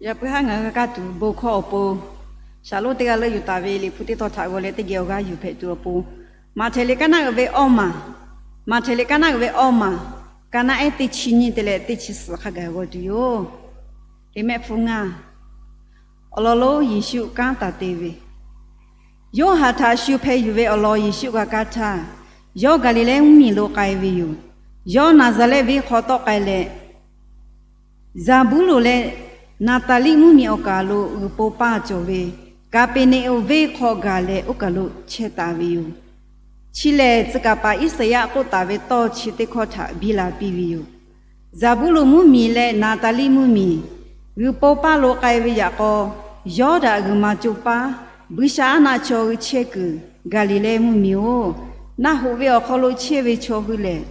Yaꞈ puiˉ haˉ ngaˬ hui g'a kaˇ tuˬ bon hkawˇ awˬ pon, shaˍlonˉ teˇ g'aˇ leuˆ yuˬ taˍ ve Liꞈ hpu teˇ tawn htaꞈ g'aw leh teˇ geh awˬ g'aˇ yuˬ hpehꞈ tuˬ awˬ pon, Maꞈhtehˍ liꞈ kaˉ naˉ uiˍ ve awˇ maˬ, Maꞈhtehˍ liꞈ kaˉ naˉ uiˍ ve awˇ maˬ, ka naˉ ehˉ teˇ chi nyiˇ te leh teˇ chi suhˍ hk'a gaˬ g'aw tuˬ yoˬ. Liꞈ mehˆ hpu ngaˇ, awˬ lawn lonˉ Yeˍsuˆ kanˉ taˍ te ve. Yoˇhanˬ htaꞈ shu hpeh yuˬ ve awˬ lawn Yeˍsuˆ g'a kaˇ htaˇ, yawˇ Gaˍliˍlehˇ mvuhˇmiˬ lo k'ai ve yoˬ. Yawˇ Naˍzaˍrehˆ venˇ hk'aw tawˆ k'ai leh, Zaˍbuˇlonˍ leh Naˍtaˍliˆ mvuhˇmiˬ awˬ kaˬ lo g'uiˬ po paˇ cawˬ ve Kaˍpeˍneˍonˍ venˇ hk'aw gaˬ leh oˇ kaˬ lo chehˇ taˍ ve yoˬ. Chi lehˬ, tcuh kaˍ paˍ Iˉsaˍyaˆ k'oˆ taˍ ve tawˇ chi teˇ hkawˇ htaꞈ biˇ la piˇ ve yoˬ. Zaˍbuˇlonˍ mvuhˇmiˬ leh Naˍtaˍliˆ mvuhˇmiˬ, g'uiˬ po paˇ lo k'ai ve yaꞈ k'aw, Yawˇdanˍ g'uiˬ ma coˇ paˉ, buiˇshaˆaˉnaˆ chaw g'ui chehˇ kuiˬ, Gaˍliˍlehˇ mvuhˇmiˬ-oˬ, naˆ hoꞈ ve awˬ hk'aw lo chehˇ ve chaw hui lehˬ,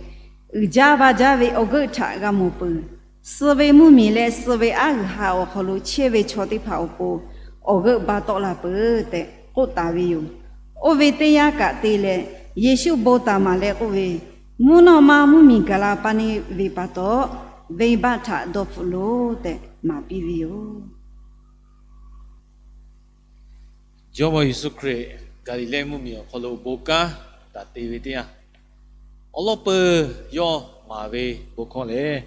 uiˍ jaˇ vaˇ jaˇ ve awˬ g'euˆ htaꞈ g'a mawˬ peuˬ. Suh ve mvuhˇmiˬ leh suh ve aˉ g'uiˬ ha awˬ hk'aw lo chehˇ ve chaw teˇ hpaˍ awˬ pon awˬ g'euˆ ba tawˆ la peuˬ tehꞈ k'oˆ taˍ ve yoˬ. Oˇ ve teˇ yanˇ kaꞈ te leh, Yeˍsuˆ bon taˍ maˍ leh k'oˆ ve, Mvuhˇ naw ma mvuhˇmiˬ gaˬ la paˇ neˇ ve pa taw, venˇbaˆ htaꞈ dawˇ hpfuhˆ loˬ tehꞈ maˍ piˇ ve yoˬ. Jawˇmawˇ Yeˍsuˆ Hkriꞈ Gaˍliˍlehˇ mvuhˇmiˬ awˬ hk'aw lo bon kanˉ taˍ te ve teˇ yanˇ, awˬ lawn peuˬ yawˇ maˍ ve bon hkawˇ lehˬ,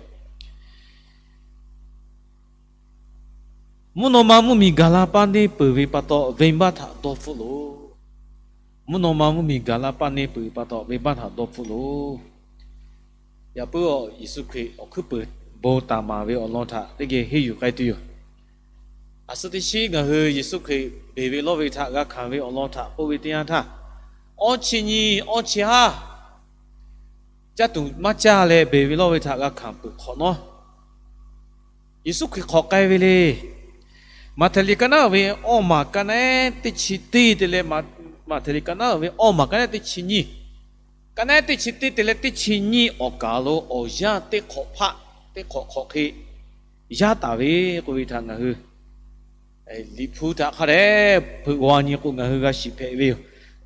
Mvuhˇ naw ma mvuhˇmiˬ gaˬ la paˇ neˇ peuˬ ve pa taw, venˇbaˆ htaꞈ dawˇ hpfuhˆ loˬ. Mvuhˇ naw ma mvuhˇmiˬ gaˬ la paˇ neˇ peuˬ ve pa taw, venˇbaˆ htaꞈ dawˇ hpfuhˆ loˬ. Yaꞈ puiˉ-aˬ, Yeˍsuˆ Hkriꞈ awˬ hkuiˉ peuˍ bon taˍ maˍ ve awˬ lawn htaꞈ teˇ geh henˇ yuˬ k'ai tuˬ yoˬ. A suhˉ teˇ shiˉ ngaˬ hui Yeˍsuˆ Hkriꞈ beˬ ve lawˇ ve htaꞈ g'a hkanˍ ve awˬ lawn htaꞈ k'oˆ ve teˇ yanˇ htaˇ, awˇ chi nyi awˇ chi haˉ caˇ tuˬ maˇ caˇ leh beˬ ve lawˇ ve htaꞈ g'a hkanˍ peuˬ hk'awꞈ nawˉ, Yeˍsuˆ Hkriꞈ hk'awꞈ k'ai ve le. Maꞈhtehˍ liꞈ ka naˉ ve awˇ maˬ ka naˉ ehˉ teˇ chi teˇ te leh, Maꞈhtehˍ liꞈ ka naˉ ve awˇ maˬ ka naˉ ehˉ teˇ chi nyiˇ, ka naˉ ehˉ teˇ chi teˇ te leh teˇ chi nyiˇ awˬ kaˍ lo awˬ yanˇ teˇ hk'awꞈ hpaˆ teˇ hk'awꞈ hk'awꞈ hk'e yaˇ taˍ ve k'oˆ ve htaꞈ ngaˬ hui Liꞈ hpu htaꞈ hk'a dehꞈ hpeuꞈ g'aw nyi k'o ngaˬ hui g'a shiˍ hpehꞈ ve yoˬ.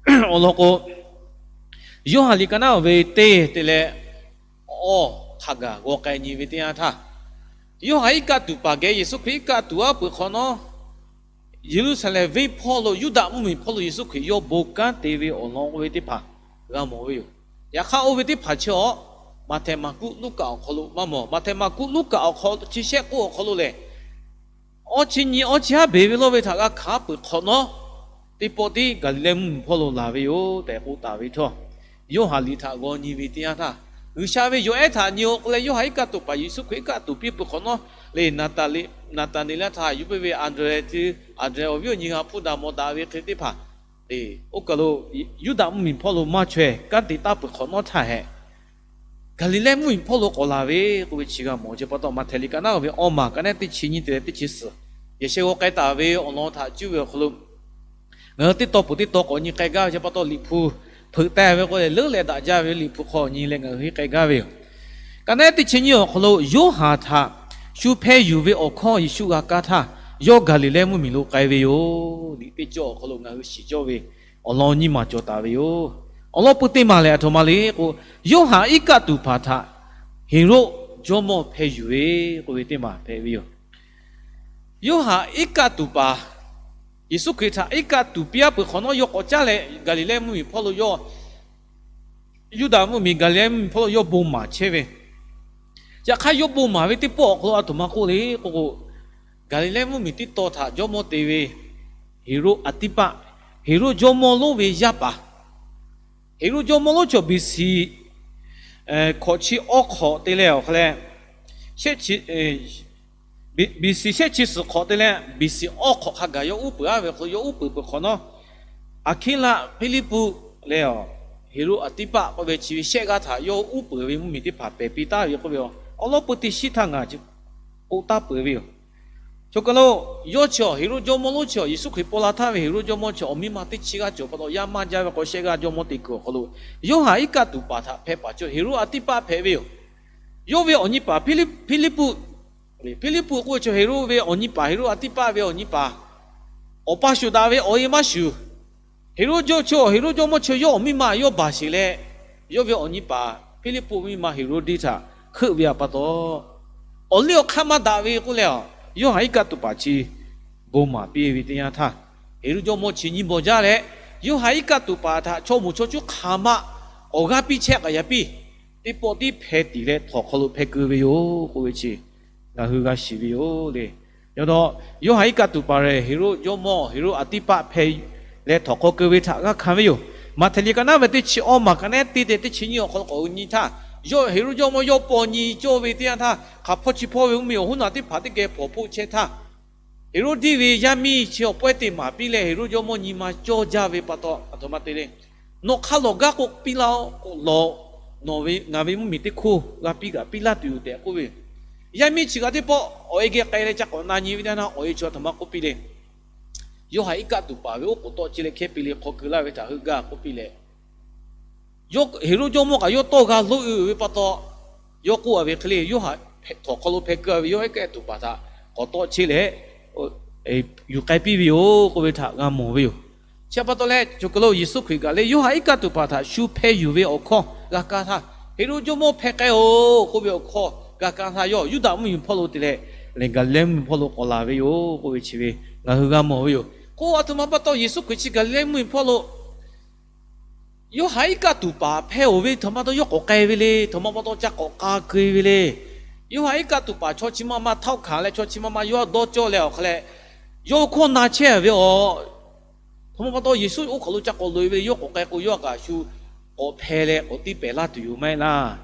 Awˬ lawn k'o, Yoˇhanˬ liꞈ ka naˉ ve teˇ te leh awˇ hk'a gaˬ g'aw k'ai nyi ve teˇ yanˇ htaˇ, Yoˇhanˬ iˉ kaˆ tuˬ paˍ geh Yeˍsuˆ Hkriꞈ iˉ kaˆ tuˬ aˉ peuˬ hk'awꞈ nawˉ, Yeˍruˆsaˍlehnˍ venˇ hpawˇ lo Yuˇdaꞈ mvuhˇmiˬ hpawˇ lo Yeˍsuˆ Hkriꞈ yawˇ bon kanˉ te ve awˬ lawn oˇ ve teˇ hpaˍ g'a mawˬ ve yoˬ. Yaꞈ hk'aˇ oˇ ve teˇ hpaˍ chi awˬ, Maꞈhtehˍ, Maˍkuˆ, Luˉkaꞈ awˬ hk'aw lo maˇ mawˬ. Maꞈhtehˍ, Maˍkuˆ, Luˉkaꞈ awˬ hk'aw chi shehˆ k'oˆ awˬ hk'aw lo lehˬ, awˇ chi nyi awˇ chi haˉ beˬ ve lawˇ ve htaꞈ g'a hkanˍ peuˬ hk'awꞈ nawˉ, teˇ pawˆ tiˉ Gaˍliˍlehˇ mvuhˇmiˬ hpawˇ lo laˬ ve yoˬ tehꞈ k'oˆ taˍ ve htawˇ, Yoˇhanˬ liꞈ htaꞈ g'aw nyi ve teˇ yanˇ htaˇ, G'uiˬsha ve yawˬ ehˉ htaꞈ nyi-o k'o leh Yoˇhanˬ iˉ kaˆ tuˬ paˍ Yeˍsuˆ Hkriꞈ iˉ kaˆ tuˬ piˇ peuˬ hk'awꞈ nawˉ le, Naˍtaˍneˍlaˆ htaꞈ yuˬ piˇ ve Anˍdrehˍ, Anˍdrehˍ awˬ viˉ awˬ nyi g'a hpuˇ daꞈ mawˬ daꞈ ve hk'e teˇ hpaˍ le, oˇ kaˬ lo Yuˇdaꞈ mvuhˇmiˬ hpawˇ lo maˇ chaweh kanˉ te taˍ peuˬ hk'awꞈ nawˉ htaˇ hehꞈ, Gaˍliˍlehˇ mvuhˇmiˬ hpawˇ lo k'awꞈ laˬ ve k'oˆ ve chi g'a mawˬ. Chi pa taw Maꞈhtehˍ liꞈ ka naˉ ve awˇ maˬ ka naˉ ehˉ teˇ chi nyiˇ te leh teˇ chi suhˍ, yehˬ sheh g'aw k'ai taˍ ve awˬ lawn htaꞈ cuˇ ve awˬ hk'aw lo, ngaˬ hui teˇ tawn peuˬ teˇ tawn k'awꞈ nyi k'ai gaˇ ve. Chi pa taw Liꞈ hpu hpeuꞈ taˍ ve k'o lehˬ, leuˉ leh daꞈ jaˇ ve Liꞈ hpu hk'aw nyi leh ngaˬ hui henˇ k'ai gaˇ ve yoˬ. Ka naˉ ehˉ teˇ chi nyiˇ awˬ hk'aw lo Yoˇhanˬ htaꞈ shu hpeh yuˬ ve awˬ hkawˇ Yeˍsuˆ g'a kaˇ htaˇ, yawˇ Gaˍliˍlehˇ mvuhˇmiˬ lo k'ai ve yoˬ. Liꞈ teˇ cawˇ awˬ hk'aw lo ngaˬ hui shiˍ cawˇ ve awˬ lawn nyiˇ maˬ cawˬ taˍ ve yoˬ. Awˬ lawn peu teˇ maˬ lehˬ aˬ htoꞈ ma le k'o, Yoˇhanˬ iˉ kaˆ tuˬ hpaˍ htaꞈ Heˍroˆ jawˇmawˇ hpeh yuˬ ve k'oˆ ve teˇ maˬ hpehꞈ ve yoˬ. Yoˇhanˬ iˉ kaˆ tuˬ paˍ Yeˍsuˆ Hkriꞈ htaꞈ iˉ kaˆ tuˬ piˇ aˉ peuˬ hk'awꞈ nawˉ yawˇ k'awꞈ caˉ leh Gaˍliˍlehˇ mvuhˇmiˬ hpawˇ lo yawˇ, Yuˇdaꞈ mvuhˇmiˬ Gaˍliˍlehˇ mvuhˇmiˬ hpawˇ lo yawˇ bon maˍ chehˇ ve. Yaꞈ hk'aˇ yawˇ bon maˍ ve teˇ pawˆ awˬ hk'aw lo aˬ htoꞈ ma k'oˆ le k'o k'o, Gaˍliˍlehˇ mvuhˇmiˬ teˇ tawn htaꞈ jawˇmawˇ te ve Heˍroˆ Aˍtiˇpaˆ, Heˍroˆ jawˇmawˇ lonˉ ve yaˇ paˍ. Heˍroˆ jawˇmawˇ lonˉ chaw B C hkawꞈ chi awˇ hk'awꞈ te leh awˬ hk'a leh, shehˆ chi, B C shehˆ chi suhˍ hk'awꞈ te leh B C awˇ hk'awꞈ hk'a gaˬ yawˇ uˉ peunˍ aˉ ve awˬ hk'aw lo yawˇ uˉ peunˍ peuˬ hk'awꞈ nawˉ, Aˍhkiˉlaˆ, Hpiˇliˇpuˆ leh Heˍroˆ Aˍtiˇpaˆ k'oˆ ve chi ve shehˆ g'aˇ htaꞈ yawˇ uˉ peunˍ ve mvuhˇmiˬ teˇ hpaˍ pehˬ piˇ taˍ ve k'oˆ ve, awˬ lawn peu teˇ shiˉ htaˇ ngaˬ k'oˆ taˍ peuˬ ve yoˬ. Chaw kaˬ lo yawˇ chi awˬ Heˍroˆ jawˇmawˇ lonˉ chi awˬ Yeˍsuˆ Hkriꞈ paw la htaˇ ve Heˍroˆ jawˇmawˇ chi awˬ miˇ ma teˇ chi g'aˇ cawˬ pa taw yaˇ maˇ jaˇ ve k'o shehˆ g'aˇ jawˇmawˇ te kuiˬ awˬ hk'aw lo, Yoˇhanˬ iˉ kaˆ tuˬ paˍ htaꞈ hpeh paˍ chaw Heˍroˆ Aˍtiˇpaˆ hpehꞈ ve yoˬ. Yawˇ ve awˬ nyi paˍ Hpiˇliˇpuˆ, Hpiˇliˇpuˆ k'oˆ ve chaw Heˍroˆ ve awˬ nyi paˍ, Heˍroˆ Aˍtiˇpaˆ ve awˬ nyi paˍ, awˬ pa shuˍ daꞈ ve awˬ e maˇ shuˍ. Heˍroˆ jawˇ chaw, Heˍroˆ jawˇmawˇ chaw yawˇ awˬ miˇ ma yawˇ baˬ sheˍ leh, yawˇ ve awˬ nyi paˍ Hpiˇliˇpuˆ miˇ ma Heˍroˆdiˆ htaꞈ heuˆ ve pa taw, awˬ liˇ awˬ hk'aˇ maˇ daꞈ ve k'oˆ leh, Yoˇhanˬ iˉ kaˆ tuˬ paˍ chi bon maˍ piˇ ve teˇ yanˇ htaˇ, Heˍroˆ jawˇmawˇ chi nyiˇ bawˬ jaˇ leh, Yoˇhanˬ iˉ kaˆ tuˬ paˍ htaꞈ chaw moˍ chaw cuˉ hk'aˬ ma awˬ g'aˇ piˇ chehˇ k'aꞈ yaꞈ piˇ, teˇ pawˆ tiˉ hpeh tiˍ leh htawnˍ hk'aw lo hpeh keu ve yoˬ k'oˆ ve chi ngaˬ hui g'a shiˍ ve yoˬ le. Yaꞈ hk'aˇ, Yoˇhanˬ iˉ kaˆ tuˬ paˍ lehˬ, Heˍroˆ jawˇmawˇ Heˍroˆ a tiˉ paˆ hpeh leh htawnˍ hk'aw keu ve htaꞈ g'a hkanˍ ve yoˬ. Maꞈhtehˍ liꞈ ka naˉ ve teˇ chi awˇ maˬ ka naˉ teˇ te teˇ chi nyiˇ awˬ hk'aw lo k'awꞈ nyi htaˇ, Heˍroˆ jawˇmawˇ yawˇ paw nyi cawˇ ve teˇ yanˇ htaˇ, hk'aˬ hpawˇ chi hpawˇ ve mvuhˇmiˬ awˬ hoˉ naˬ teˇ hpaˍ teˇ geh hpawnˬ hpoˆ chehˇ htaˇ, Heˍroˆ diˇ ve yaˇ miˇ chi awˬ pawehˇ te maˍ piˇ leh, Heˍroˆ jawˇmawˇ nyi ma cawˇ jaˇ ve pa taw, a htoꞈ ma te le, Nawˬ hk'a lawˬ gaˇ k'oˆ piˇ laˇ-oˆ, k'o lawˬ, nawˬ ve ngaˬ ve mvuhˇmiˬ teˇ hkoˇ g'a piˇ kaꞈ piˇ laˇ tuˬ yoˬ tehꞈ k'oˆ ve. Yaˇ miˇ chi kaꞈ teˇ pawˆ awˬ e geh k'ai leh ca k'awꞈ na nyi ve teˇ yanˇ htaˇ, awˬ e chi a htoꞈ ma k'oˆ piˇ le, Yoˇhanˬ iˉ kaˆ tuˬ paˍ ve oˉ k'oˍ tawˆ chehˇ leh hkehˇ piˇ le hk'aw keu laˇ ve htaꞈ heuˆ gaˇ k'oˆ piˇ leh, Heˍroˆ jawˇmawˇ kaꞈ yawˇ tawˇ g'a loꞈ-e ve pa taw, yawˇ k'oˆ a ve hk'e le, Yoˇhanˬ htawnˍ hk'aw lo hpeh keu ve Yoˇhanˬ iˉ kaˆ tuˬ paˍ htaꞈ k'awꞈ tawˆ chehˇ leh yuˬ k'ai piˇ ve yoˬ k'oˆ ve htaꞈ g'a mawˬ ve yoˬ. Chi pa taw leh, cawˬ kuiˬ lo Yeˍsuˆ Hkriꞈ kaꞈ leh Yoˇhanˬ iˉ kaˆ tuˬ paˍ htaꞈ shu hpeh yuˬ ve awˬ hkawˇ g'a kaˇ htaˇ, Heˍroˆ jawˇmawˇ hpeh k'ai-oˬ k'oˆ ve awˬ hkawˇ g'a kaˇ htaˇ, yawˇ Yuˇdaꞈ mvuhˇmiˬ hpawˇ lo te leh, Gaˍliˍlehˇ mvuhˇmiˬ hpawˇ lo k'awꞈ laˬ ve yoˬ k'oˆ ve chi ve ngaˬ hui g'a mawˬ ve yoˬ. K'o, a htoꞈ ma pa taw Yeˍsuˆ Hkriꞈ chi Gaˍliˍlehˇ mvuhˇmiˬ hpawˇ lo Yoˇhanˬ iˉ kaˆ tuˬ paˍ hpeh-oˬ ve htoꞈ ma pa taw yawˇ k'awꞈ k'ai ve le, htoꞈ ma pa taw ca k'awꞈ k'a keu ve le. Yoˇhanˬ iˉ kaˆ tuˬ paˍ chaw chi ma ma htaˆ hkanˍ leh chaw chi ma ma yawˇ dawˇ cawˇ leh awˬ hk'a leh, yawˇ hkawˇ na chehˇ ve awˬ, htoꞈ ma pa taw Yeˍsuˆ oˇ hk'aw lo ca k'awꞈ loꞈ-e ve le, yawˇ k'awꞈ k'ai k'o yawˇ kaꞈ shu k'awꞈ hpeh leh k'awꞈ tiˇ pehˍ laˇ tuˬ yoˬ maˇ heˆ laˇ.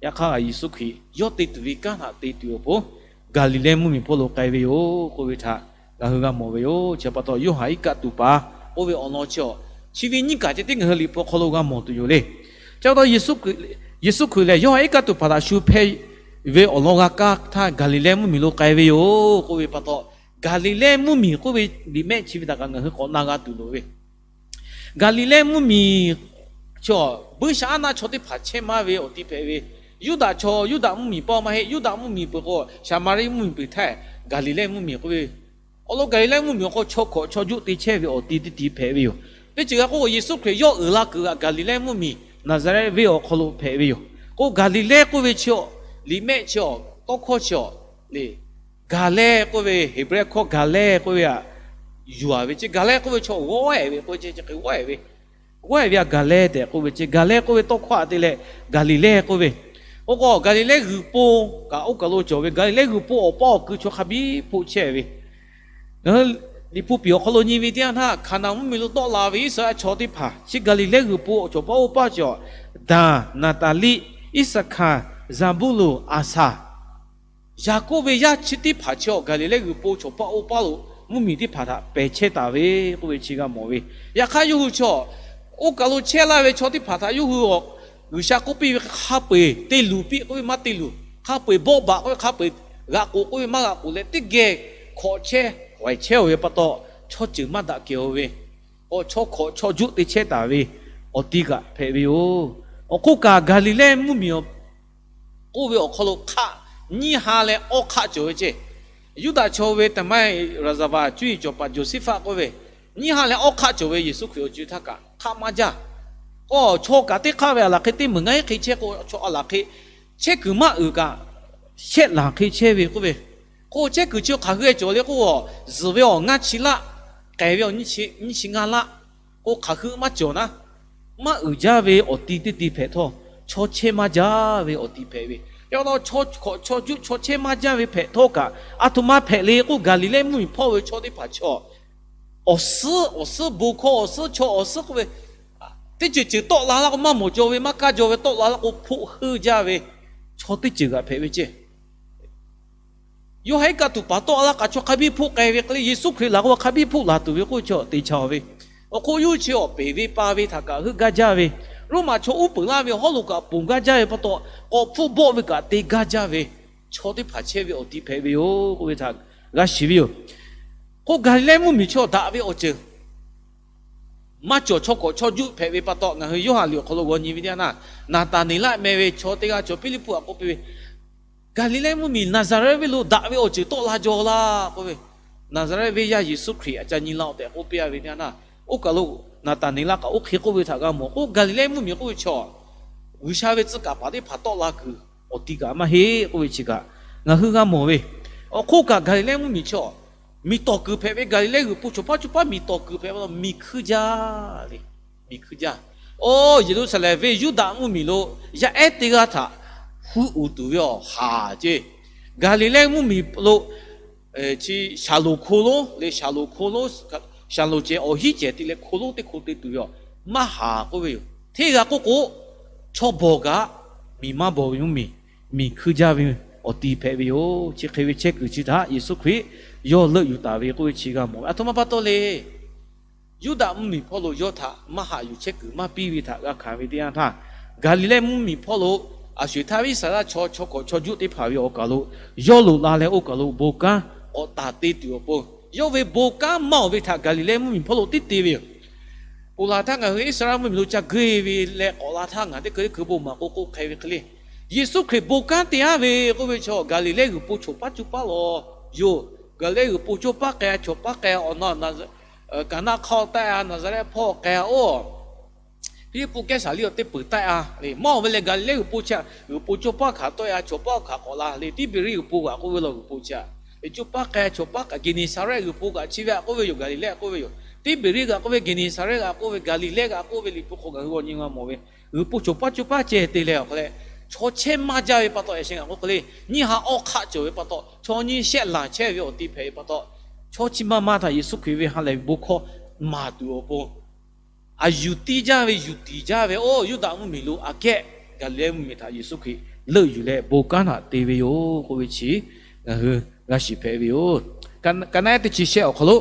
Yaꞈ hk'aˇ, Yeˍsuˆ Hkriꞈ yawˇ te tuˬ ve kanˉ htaꞈ te tuˬ awˬ pon, Gaˍliˍlehˇ mvuhˇmiˬ hpawˇ lo k'ai ve yoˬ k'oˆ ve htaꞈ ngaˬ hui g'a mawˬ ve yoˬ. Chi pa taw Yoˇhanˬ iˉ kaˆ tuˬ paˍ oˇ ve awˬ lawn chi awˬ, chi ve nyiˇ kaˬ ceh tiˉ ngaˬ hui Liꞈ hpu hk'aw lo g'a mawˬ tuˬ yoˬ le. Chi pa taw Yeˍsuˆ Hkriꞈ lehˬ Yoˇhanˬ iˉ kaˆ tuˬ paˍ htaꞈ shu hpeh ve awˬ lawn g'a kaˇ htaˇ, Gaˍliˍlehˇ mvuhˇmiˬ lo k'ai ve yoˬ k'oˆ ve pa taw, Gaˍliˍlehˇ mvuhˇmiˬ k'oˆ ve liꞈ mehˆ chi ve htaꞈ kaꞈ ngaˬ hui k'awꞈ na g'a tuˬ loˍ ve Gaˍliˍlehˇ mvuhˇmiˬ chaw, buiˇshaˆaˉnaˆ chaw teˇ hpaˍ chehˇ maˇ ve awˬ ti hpehꞈ ve, Yuˇdaꞈ chaw, Yuˇdaꞈ mvuhˇmiˬ paw maˇ heˆ, Yuˇdaꞈ mvuhˇmiˬ peuˬ k'o, Saˍmaˍriˆ mvuhˇmiˬ peuˬ htaˇ, Gaˍliˍlehˇ mvuhˇmiˬ k'oˆ ve, awˬ lawn Gaˍliˍlehˇ mvuhˇmiˬ awˬ hk'aw chaw hkawꞈ chaw juˆ te chehˇ ve awˬ ti teˇ ti hpehꞈ ve yoˬ. Teˇ ceuˬ g'a k'oˆ k'o, Yeˍsuˆ Hkriꞈ yawˇ uiˍ la kuiˬ g'aꞈ Gaˍliˍlehˇ mvuhˇmiˬ Naˍzaˍrehˆ venˇ awˬ hk'aw lo hpehꞈ ve yoˬ. K'o, Gaˍliˍlehˇ k'oˆ ve chi, liꞈ mehˆ chi awˬ tawˇ hkawˇ chi awˬ le, Gaˍlehˇ k'oˆ ve, Heˍbrehˇ hkawˇ Gaˍlehˇ k'oˆ ve htaꞈ yuˬ-a ve ceˇ. Gaˍlehˇ k'oˆ ve chaw g'awˇ-ehˍ ve k'oˆ ve ceˇ, g'awˇ-ehˍ ve, g'awˇ-ehˍ ve htaꞈ Gaˍlehˇ tehꞈ k'oˆ ve ceˇ. Gaˍlehˇ k'oˆ ve tawˇ hkawˇ htaꞈ te leh Gaˍliˍlehˇ k'oˆ ve. Oˇ k'o, Gaˍliˍlehˇ g'uiˬ po kaꞈ oˇ kaˬ lo cawˬ ve, Gaˍliˍlehˇ g'uiˬ po awˬ paˇ awˬ kui chaw hk'a biˇ hpoˆ chehˇ ve. Ngaˬ hui Liꞈ hpu piˍ awˬ hk'aw lo nyi ve teˇ yanˇ htaˇ, Hkaˍnanˍ mvuhˇmiˬ lo tawˆ la ve Iˉsaˍreˍlaˆ chaw teˇ hpaˍ chi Gaˍliˍlehˇ g'uiˬ po awˬ cawˬ paˇ oˇ paˇ cawˬ, Daˍ, Naˍtaˍliˆ, Iˉsaˍhkaˍ, Zaˍbuˍlonˍ, Aˍsaˍ, Yaˍkoˆ ve yaˇ chi teˇ hpaˍ chi awˬ Gaˍliˍlehˇ g'uiˬ po cawˬ paˇ oˇ paˇ lo mvuhˇmiˬ teˇ hpaˍ htaꞈ pehˬ chehˇ taˍ ve k'oˆ ve chi g'a mawˬ ve. Yaꞈ hk'aˇ, yawˇ hui chaw, oˇ kaˬ lo chehˇ laˇ ve chaw teˇ hpaˍ htaꞈ yawˇ hui awˬ, G'uiˬsha k'oˆ piˇ ve hk'a peu-eˬ te luˬ piˇ k'oˆ ve maˇ te luˬ, hk'a peu-eˬ bawˆ baꞈ k'oˆ ve hk'a peu-eˬ g'aꞈ k'oˍ k'oˆ ve maˇ g'aꞈ k'oˍ leh, teˇ geh hkawꞈ chehˇ hawehˬ chehˇ-oˬ ve pa taw, chaw ceuˬ maˇ daꞈ kehˬ-oˬ ve, k'o chaw hkawꞈ chaw juˆ te chehˇ taˍ ve awˬ ti kaꞈ hpehꞈ ve yoˬ. Awˬ hk'oˆ kaꞈ, Gaˍliˍlehˇ mvuhˇmiˬ k'oˆ ve awˬ hk'aw lo hk'aˆ nyiˇ ha leh awˇ hk'aˆ cawˬ ve ceˇ. Yuˇdaꞈ chaw ve tehꞈ maˇ heˆ, raˍzaˍvaˍ cuˇ yiˍ cawˬ paˍ Joˇseˍhpaˆ k'oˆ ve, nyiˇ ha leh awˇ hk'aˆ cawˬ ve Yeˍsuˆ Hkriꞈ awˬ co htaˇ kaꞈ hk'aˆ maˇ jaˇ. K'o, chaw kaꞈ teˇ hk'aˆ ve aˬ laˬ hk'e teˇ meunˍ ngaˇ heˆ hk'e chehˇ k'o, chaw aˬ laˬ hk'e chehˇ kuiˬ maˇ uiˍ kaꞈ, shehˆ laˬ hk'e chehˇ ve k'oˆ ve. K'o, chehˇ kuiˬ chi hk'aˬ hui cawˬ le k'o, zuhˬ ve awˬ ngaˇ chi laˆ, k'ehˬ ve awˬ nyiˇ chi ngaˇ laˆ, k'o, hk'aˬ hui maˇ cawˬ naˉ, maˇ uiˍ jaˇ ve awˬ ti teˇ ti hpehꞈ htawˇ, chaw chehˇ maˇ jaˇ ve awˬ ti hpehꞈ ve. Yaꞈ hk'aˇ, chaw hkawꞈ chaw juˆ chaw chehˇ maˇ jaˇ ve hpehꞈ htawˇ kaꞈ, a htoꞈ ma hpehꞈ le k'o, Gaˍliˍlehˇ mvuhˇmiˬ hpawˇ ve chaw teˇ hpaˍ chaw, awˬ suhˉ awˬ suhˉ bon hkawˇ awˬ suhˉ chaw awˬ suhˉ k'oˆ ve, teˇ ceuˬ ceuˬ tawˆ la laˇ k'o, maˇ mawˬ cawˬ ve, maˇ kaˇ jaw ve tawˆ la laˇ k'o, hpoˆ heuˆ jaˇ ve chaw teˇ ceuˬ g'aꞈ hpehꞈ ve ceˇ. Yoˇhanˬ iˉ kaˆ tuˬ paˍ tawˆ laˇ kaꞈ chaw hk'a biˇ hpoˆ k'ai ve hk'e le, Yeˍsuˆ Hkriꞈ laˬ k'o hk'a biˇ hpoˆ laˬ tuˬ ve k'oˆ ve chaw te chaˇ ve. Awˬ hk'oˆ yawˇ hui chi awˬ peˍ ve pa ve htaꞈ kaꞈ heuˆ gaˇ jaˇ ve, Roˉmaꞈ chaw uˉ peunˍ laˇ ve hawˉ lo kaꞈ ponˬ gaˇ jaˇ ve pa taw, k'awꞈ hpfuhˇ bawˆ ve kaꞈ te gaˇ jaˇ ve chaw teˇ hpaˍ chehˇ ve awˬ ti hpehꞈ ve yoˬ k'oˆ ve htaꞈ g'a shiˍ ve yoˬ. K'o, Gaˍliˍlehˇ mvuhˇmiˬ chaw daꞈ ve awˬ ceuˬ maˇ cawˬ, chaw hkawꞈ chaw juˆ hpehꞈ ve pa taw, ngaˬ hui Yoˇhanˬ liꞈ awˬ hk'aw lo g'aw nyi ve teˇ yanˇ htaˇ, Naˍtaˍneˍlaˆ meh ve chaw teˇ g'aˇ chaw Piˇliˇpuˆ htaꞈ k'oˆ piˇ ve, Gaˍliˍlehˇ mvuhˇmiˬ Naˍzaˍrehˆ venˇ lo daꞈ ve awˬ ceuˬ tawˆ la jaw laˇ k'oˆ ve, Naˍzaˍrehˆ venˇ yaˇ Yeˍsuˆ Hkriꞈ htaꞈ ca nyi la-oˬ tehꞈ k'oˆ piˇ a ve teˇ yanˇ htaˇ, oˇ kaˬ lo Naˍtaˍneˍlaˆ kaꞈ oˇ hk'e k'oˆ ve htaꞈ g'a mawˬ. K'o, Gaˍliˍlehˇ mvuhˇmiˬ k'oˆ ve chaw, G'uiˬsha ve tcuh kaˍ paˍ teˇ hpaˍ tawˆ la kuiˬ awˬ ti kaꞈ maˇ heˆ k'oˆ ve chi kaꞈ ngaˬ hui g'a mawˬ ve. Awˬ hk'oˆ kaꞈ Gaˍliˍlehˇ mvuhˇmiˬ chi, miˬ tawˍ kuiˬ hpehꞈ ve Gaˍliˍlehˇ g'uiˬ po chawˬ paˇ cuˇ paˇ miˬ tawˍ kuiˬ hpehꞈ pa taw miˬ hkui jaˇ le. Miˬ hkui jaˇ. Oˇ Yeˍruˆsaˍlehnˍ venˇ Yuˇdaꞈ mvuhˇmiˬ lo yaˇ ehˉ teˇ g'aˇ htaꞈ hu uˍ tuˬ ve awˬ haˍ ceˇ. Gaˍliˍlehˇ mvuhˇmiˬ lo chi Shaˍlonˍ hko lonˉ le, Shaˍlonˍ hko lonˉ, Shaˍlonˍ cehˬ awˬ hinˉ cehˬ te leh hko lonˉ teˇ hko te tuˬ ve awˬ maˇ haˍ k'oˆ ve yoˬ. Hteˇ g'a k'oˆ k'o, chaw bawˬ kaꞈ miˬ maˇ bawˬ ve mvuhˇmiˬ, miˬ hkui jaˇ ve awˬ ti hpehꞈ ve yoˬ. Chi hk'e ve chehˇ kuiˬ chi htaꞈ Yeˍsuˆ Hkriꞈ yawˇ leuˆ yuˬ taˍ ve k'oˆ ve chi g'a mawˬ ve. Aˬ htoꞈ ma pa taw le. Yuˇdaꞈ mvuhˇmiˬ hpawˇ lo yawˇ htaꞈ maˇ haꞈ yuˬ chehˇ kuiˬ maˇ piˇ ve htaꞈ g'a hkanˍ ve teˇ yanˇ htaˇ, Gaˍliˍlehˇ mvuhˇmiˬ hpawˇ lo a sho-eˬ htaˇ ve Iˉsaˍreˍlaˆ chaw chaw hkawꞈ chaw juˆ teˇ hpaˍ ve awˬ kaˬ lo yawˇ loꞈ la leh oˇ kaˬ lo bon kanˉ k'awꞈ taˍ te tuˬ awˬ pon, yawˇ ve bon kanˉ maˇ awˬ ve htaꞈ Gaˍliˍlehˇ mvuhˇmiˬ hpawˇ lo tiˉ te ve yoˬ. Ponˬ laˬ htaˇ ngaˬ hui Iˉsaˍreˍlaˆ mvuhˇmiˬ lo ca geuˆ-e ve leh k'awꞈ la htaˇ ngaˬ teˇ hkui teˇ hkui bon maˍ k'o k'oˆ hk'e ve hk'e le. Yeˍsuˆ Hkriꞈ bon kanˉ te-a ve k'oˆ ve chaw Gaˍliˍlehˇ g'uiˬ po chawˬ paˇ cuˇ paˇ lawˬ yoˬ. Gaˍliˍlehˇ g'uiˬ po cawˇ paˇ k'ai-a, chawˬ paˇ k'ai-a, awˬ na Kaˍnaˆ hk'aˇ taˆ-a, Naˍzaˍrehˆ hpawˇ k'ai-a oˬ. Hpiˇliˇpuˆ Kehˉsaˍliˆ awˬ teˇ peuˬ taˆ-a le. Maˇ awˬ ve leh Gaˍliˍlehˇ g'uiˬ po chi g'uiˬ po cawˇ paˇ hkaꞈ tawˆ-a, chawˬ paˇ hkaꞈ k'awꞈ la le. Tiˇbeˍriˆ g'uiˬ po g'aꞈ k'oˆ ve law g'uiˬ po chi-a, cawˇ paˇ k'ai-a, chawˬ paˇ k'aꞈ Geˍneˍsaˍrehˆ g'uiˬ po kaꞈ chi ve htaꞈ k'oˆ ve yoˬ. Gaˍliˍlehˇ k'oˆ ve yoˬ. Tiˇbeˍriˆ g'aꞈ k'oˆ ve, Geˍneˍsaˍrehˆ g'aꞈ k'oˆ ve, Gaˍliˍlehˇ g'aꞈ k'oˆ ve, Liꞈ hpu hk'aw ngaˬ hui g'aw nyi g'a mawˬ ve, g'uiˬ po chawˬ paˇ cawˇ paˇ ceh te leh awˬ hk'aw leh, chaw chehˇ maˇ jaˇ ve pa taw, yaꞈ sheh ngaˬ k'oˆ hk'e le, nyiˇ ha awˇ hk'aˆ cawˬ ve pa taw, chaw nyiˇ shehˆ lanˬ chehˇ ve awˬ ti hpehꞈ ve pa taw, chaw chi maˇ maˇ htaꞈ Yeˍsuˆ Hkriꞈ ve ha lehˬ ve bon hkawˇ maˍ tuˬ awˬ pon, a yuˬ tiˇ jaˇ ve, yuˬ tiˍ jaˇ ve, oˇ Yuˇdaꞈ mvuhˇmiˬ lo aꞈ kehˉ Gaˍliˍlehˇ mvuhˇmiˬ htaꞈ Yeˍsuˆ Hkriꞈ leuˆ yuˬ leh bon kanˉ htaꞈ te ve yoˬ k'oˆ ve chi ngaˬ hui g'a shiˍ hpehꞈ ve yoˬ. Ka naˆ ehˉ teˇ chi shehˆ awˬ hk'aw lo,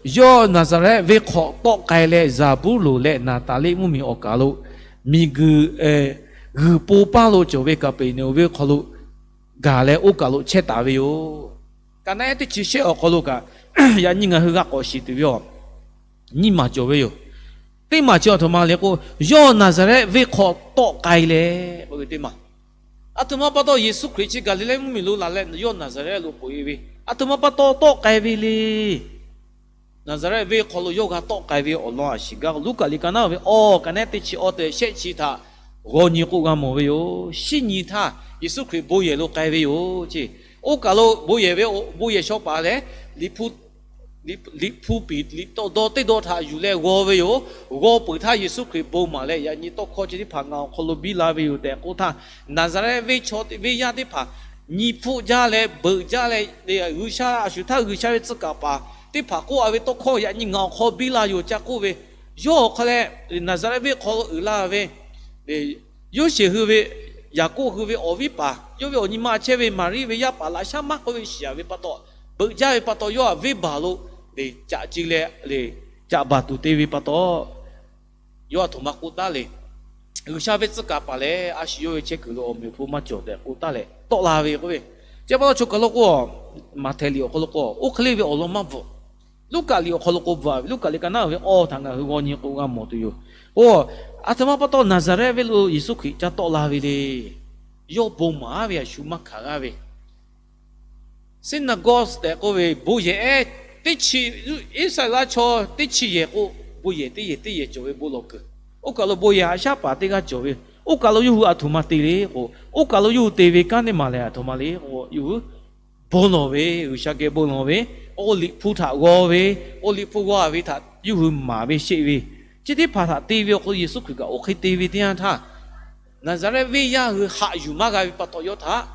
yawˇ Naˍzaˍrehˆ venˇ hk'aw tawˆ k'ai leh Zaˍbuˇlonˍ leh Naˍtaˍliˆ mvuhˇmiˬ awˬ kaˬ lo miˬguiˬ g'uiˬ po paˇ lo cawˬ ve Kaˍpeˍneˍonˍ venˇ hk'aw lo gaˬ leh oˇ kaˬ lo chehˇ taˍ ve yoˬ. Ka naˆ ehˉ teˇ chi shehˆ awˬ hk'aw lo kaꞈ, yaꞈ nyi ngaˬ hui g'a k'awꞈ shiˍ tuˬ ve awˬ nyiˇ maˬ cawˬ ve yoˬ. Teˇ maˬ chi aˬ htoꞈ ma le k'o, yawˇ Naˍzaˍrehˆ venˇ hk'aw tawˆ k'ai leh k'oˆ ve teˇ maˬ. Aˬ htoꞈ ma pa taw Yeˍsuˆ Hkriꞈ chi Gaˍliˍlehˇ mvuhˇmiˬ lo laˬ leh yawˇ Naˍzaˍrehˆ lo peuˬ-e ve, aˬ htoꞈ ma pa taw tawˆ k'ai ve le. Naˍzaˍrehˆ venˇ hk'aw lo yawˇ g'a tawˆ k'ai ve awˬ lawn a shiˍ gaˇ k'o, Luˉkaꞈ liꞈ ka naˆ ve awˬ ka naˆ ehˉ teˇ chi awˇ te shehˆ chi htaꞈ g'aw nyi k'oˆ g'a mawˬ ve yoˬ. Shinˉ nyi htaˇ Yeˍsuˆ Hkriꞈ bon yehˬ lo k'ai ve yoˬ ceˇ. Oˇ kaˬ lo bon yehˬ ve, bon yehˬ shaw paˍ lehˬ, Liꞈ hpu, Liꞈ hpu piˍ liꞈ tawˇ dawˇ teˇ dawˇ htaꞈ yuˬ leh g'aw ve yoˬ. G'aw peuˬ htaˇ Yeˍsuˆ Hkriꞈ bon maˍ leh, yaꞈ nyi tawˇ hkawˇ chi teˇ hpaˍ ngaˬ awˬ hk'aw lo biˇ la ve yoˬ tehꞈ k'oˆ htaˇ, Naˍzaˍrehˆ venˇ chaw venˇ yaˇ teˇ hpaˍ nyi hpfuhˆ jaˇ leh beuꞈ jaˇ leh, G'uiˬsha a shu htaˇ G'uiˬsha ve tcuh kaˍ paˍ teˇ hpaˍ k'oˆ-a ve tawˇ hkawˇ yaꞈ nyi ngaˬ awˬ hk'aw biˇ la yoˬ ca k'oˆ ve, yawˇ awˬ hk'aw leh Naˍzaˍrehˆ venˇ hk'aw lo uiˍ la ve Yoˇsehꞈ hui ve, Yaˍkoˆ hui ve awˬ viˉ paˍ, yawˇ ve awˬ nyi ma chehˇ ve Maˍriˆ ve yaˇ paˍ laꞈ shaˉ maˇ k'oˆ ve shiˍ-a ve pa taw, beuꞈ jaˇ ve pa taw, yawˇ htaꞈ venˇbaˬ lo caꞈ ce leh, caꞈ baˬ tuˬ te ve pa taw, yawˇ aˬ htoꞈ ma k'oˆ taˉ le. G'uiˬsha ve tcuh kaˍ paˍ lehˬ, a shu yawˇ ve chehˇ kuiˬ lo awˬ meꞈ awˬ hponˇ maˇ cawˬ tehꞈ k'oˆ taˉ leh tawˆ la ve k'oˆ ve. Chi pa taw chaw kaˬ lo k'o, Maꞈhtehˍ liꞈ awˬ hk'aw lo k'o, oˇ hk'e le ve awˬ lawn maˇ bvuhꞈ. Luˉkaꞈ liꞈ awˬ hk'aw lo k'o bvuhꞈ-a ve, Luˉkaꞈ liꞈ ka naˆ ve awˇ htaꞈ ngaˬ hui g'aw nyi k'o g'a mawˬ tuˬ yoˬ. Oˇ, aˬ htoꞈ ma pa taw Naˍzaˍrehˆ venˇ lo Yeˍsuˆ Hkriꞈ ca tawˆ la ve le. Yawˇ bon maˍ-a ve a shu maˇ hkanˍ g'aˇ ve Synagogue tehꞈ k'oˆ ve bon yehˬ ehˉ, teˇ chi, Iˉsaˍreˍlaˆ chaw teˇ chi yehˬ k'o, bon yehˬ teˇ yehˬ teˇ yehˬ cawˬ ve bon lawˬ kuiˬ. Oˇ kaˬ lo bon yehˬ haꞈ shaˉ paˍ teˇ g'aˇ cawˬ ve, oˇ kaˬ lo yawˇ hui aˬ htoꞈ ma te le k'o, oˇ kaˬ lo yawˇ hui te ve kanˉ teˇ maˬ lehˬ aˬ htoꞈ ma le k'o, yawˇ hui bon lawˬ ve, G'uiˬsha geh bon lawˬ ve, oˇ Liꞈ hpu htaꞈ g'aw ve, oˇ Liꞈ hpu g'aw-a ve htaꞈ yawˇ hui maˍ ve sheˆ ve, chi teˇ hpaˍ htaꞈ te ve awˬ hk'aw lo Yeˍsuˆ Hkriꞈ kaꞈ oˇ hk'e te ve teˇ yanˇ htaˇ, Naˍzaˍrehˆ venˇ yaˇ hui haꞈ yuˬ maˇ g'a ve pa taw yawˇ htaꞈ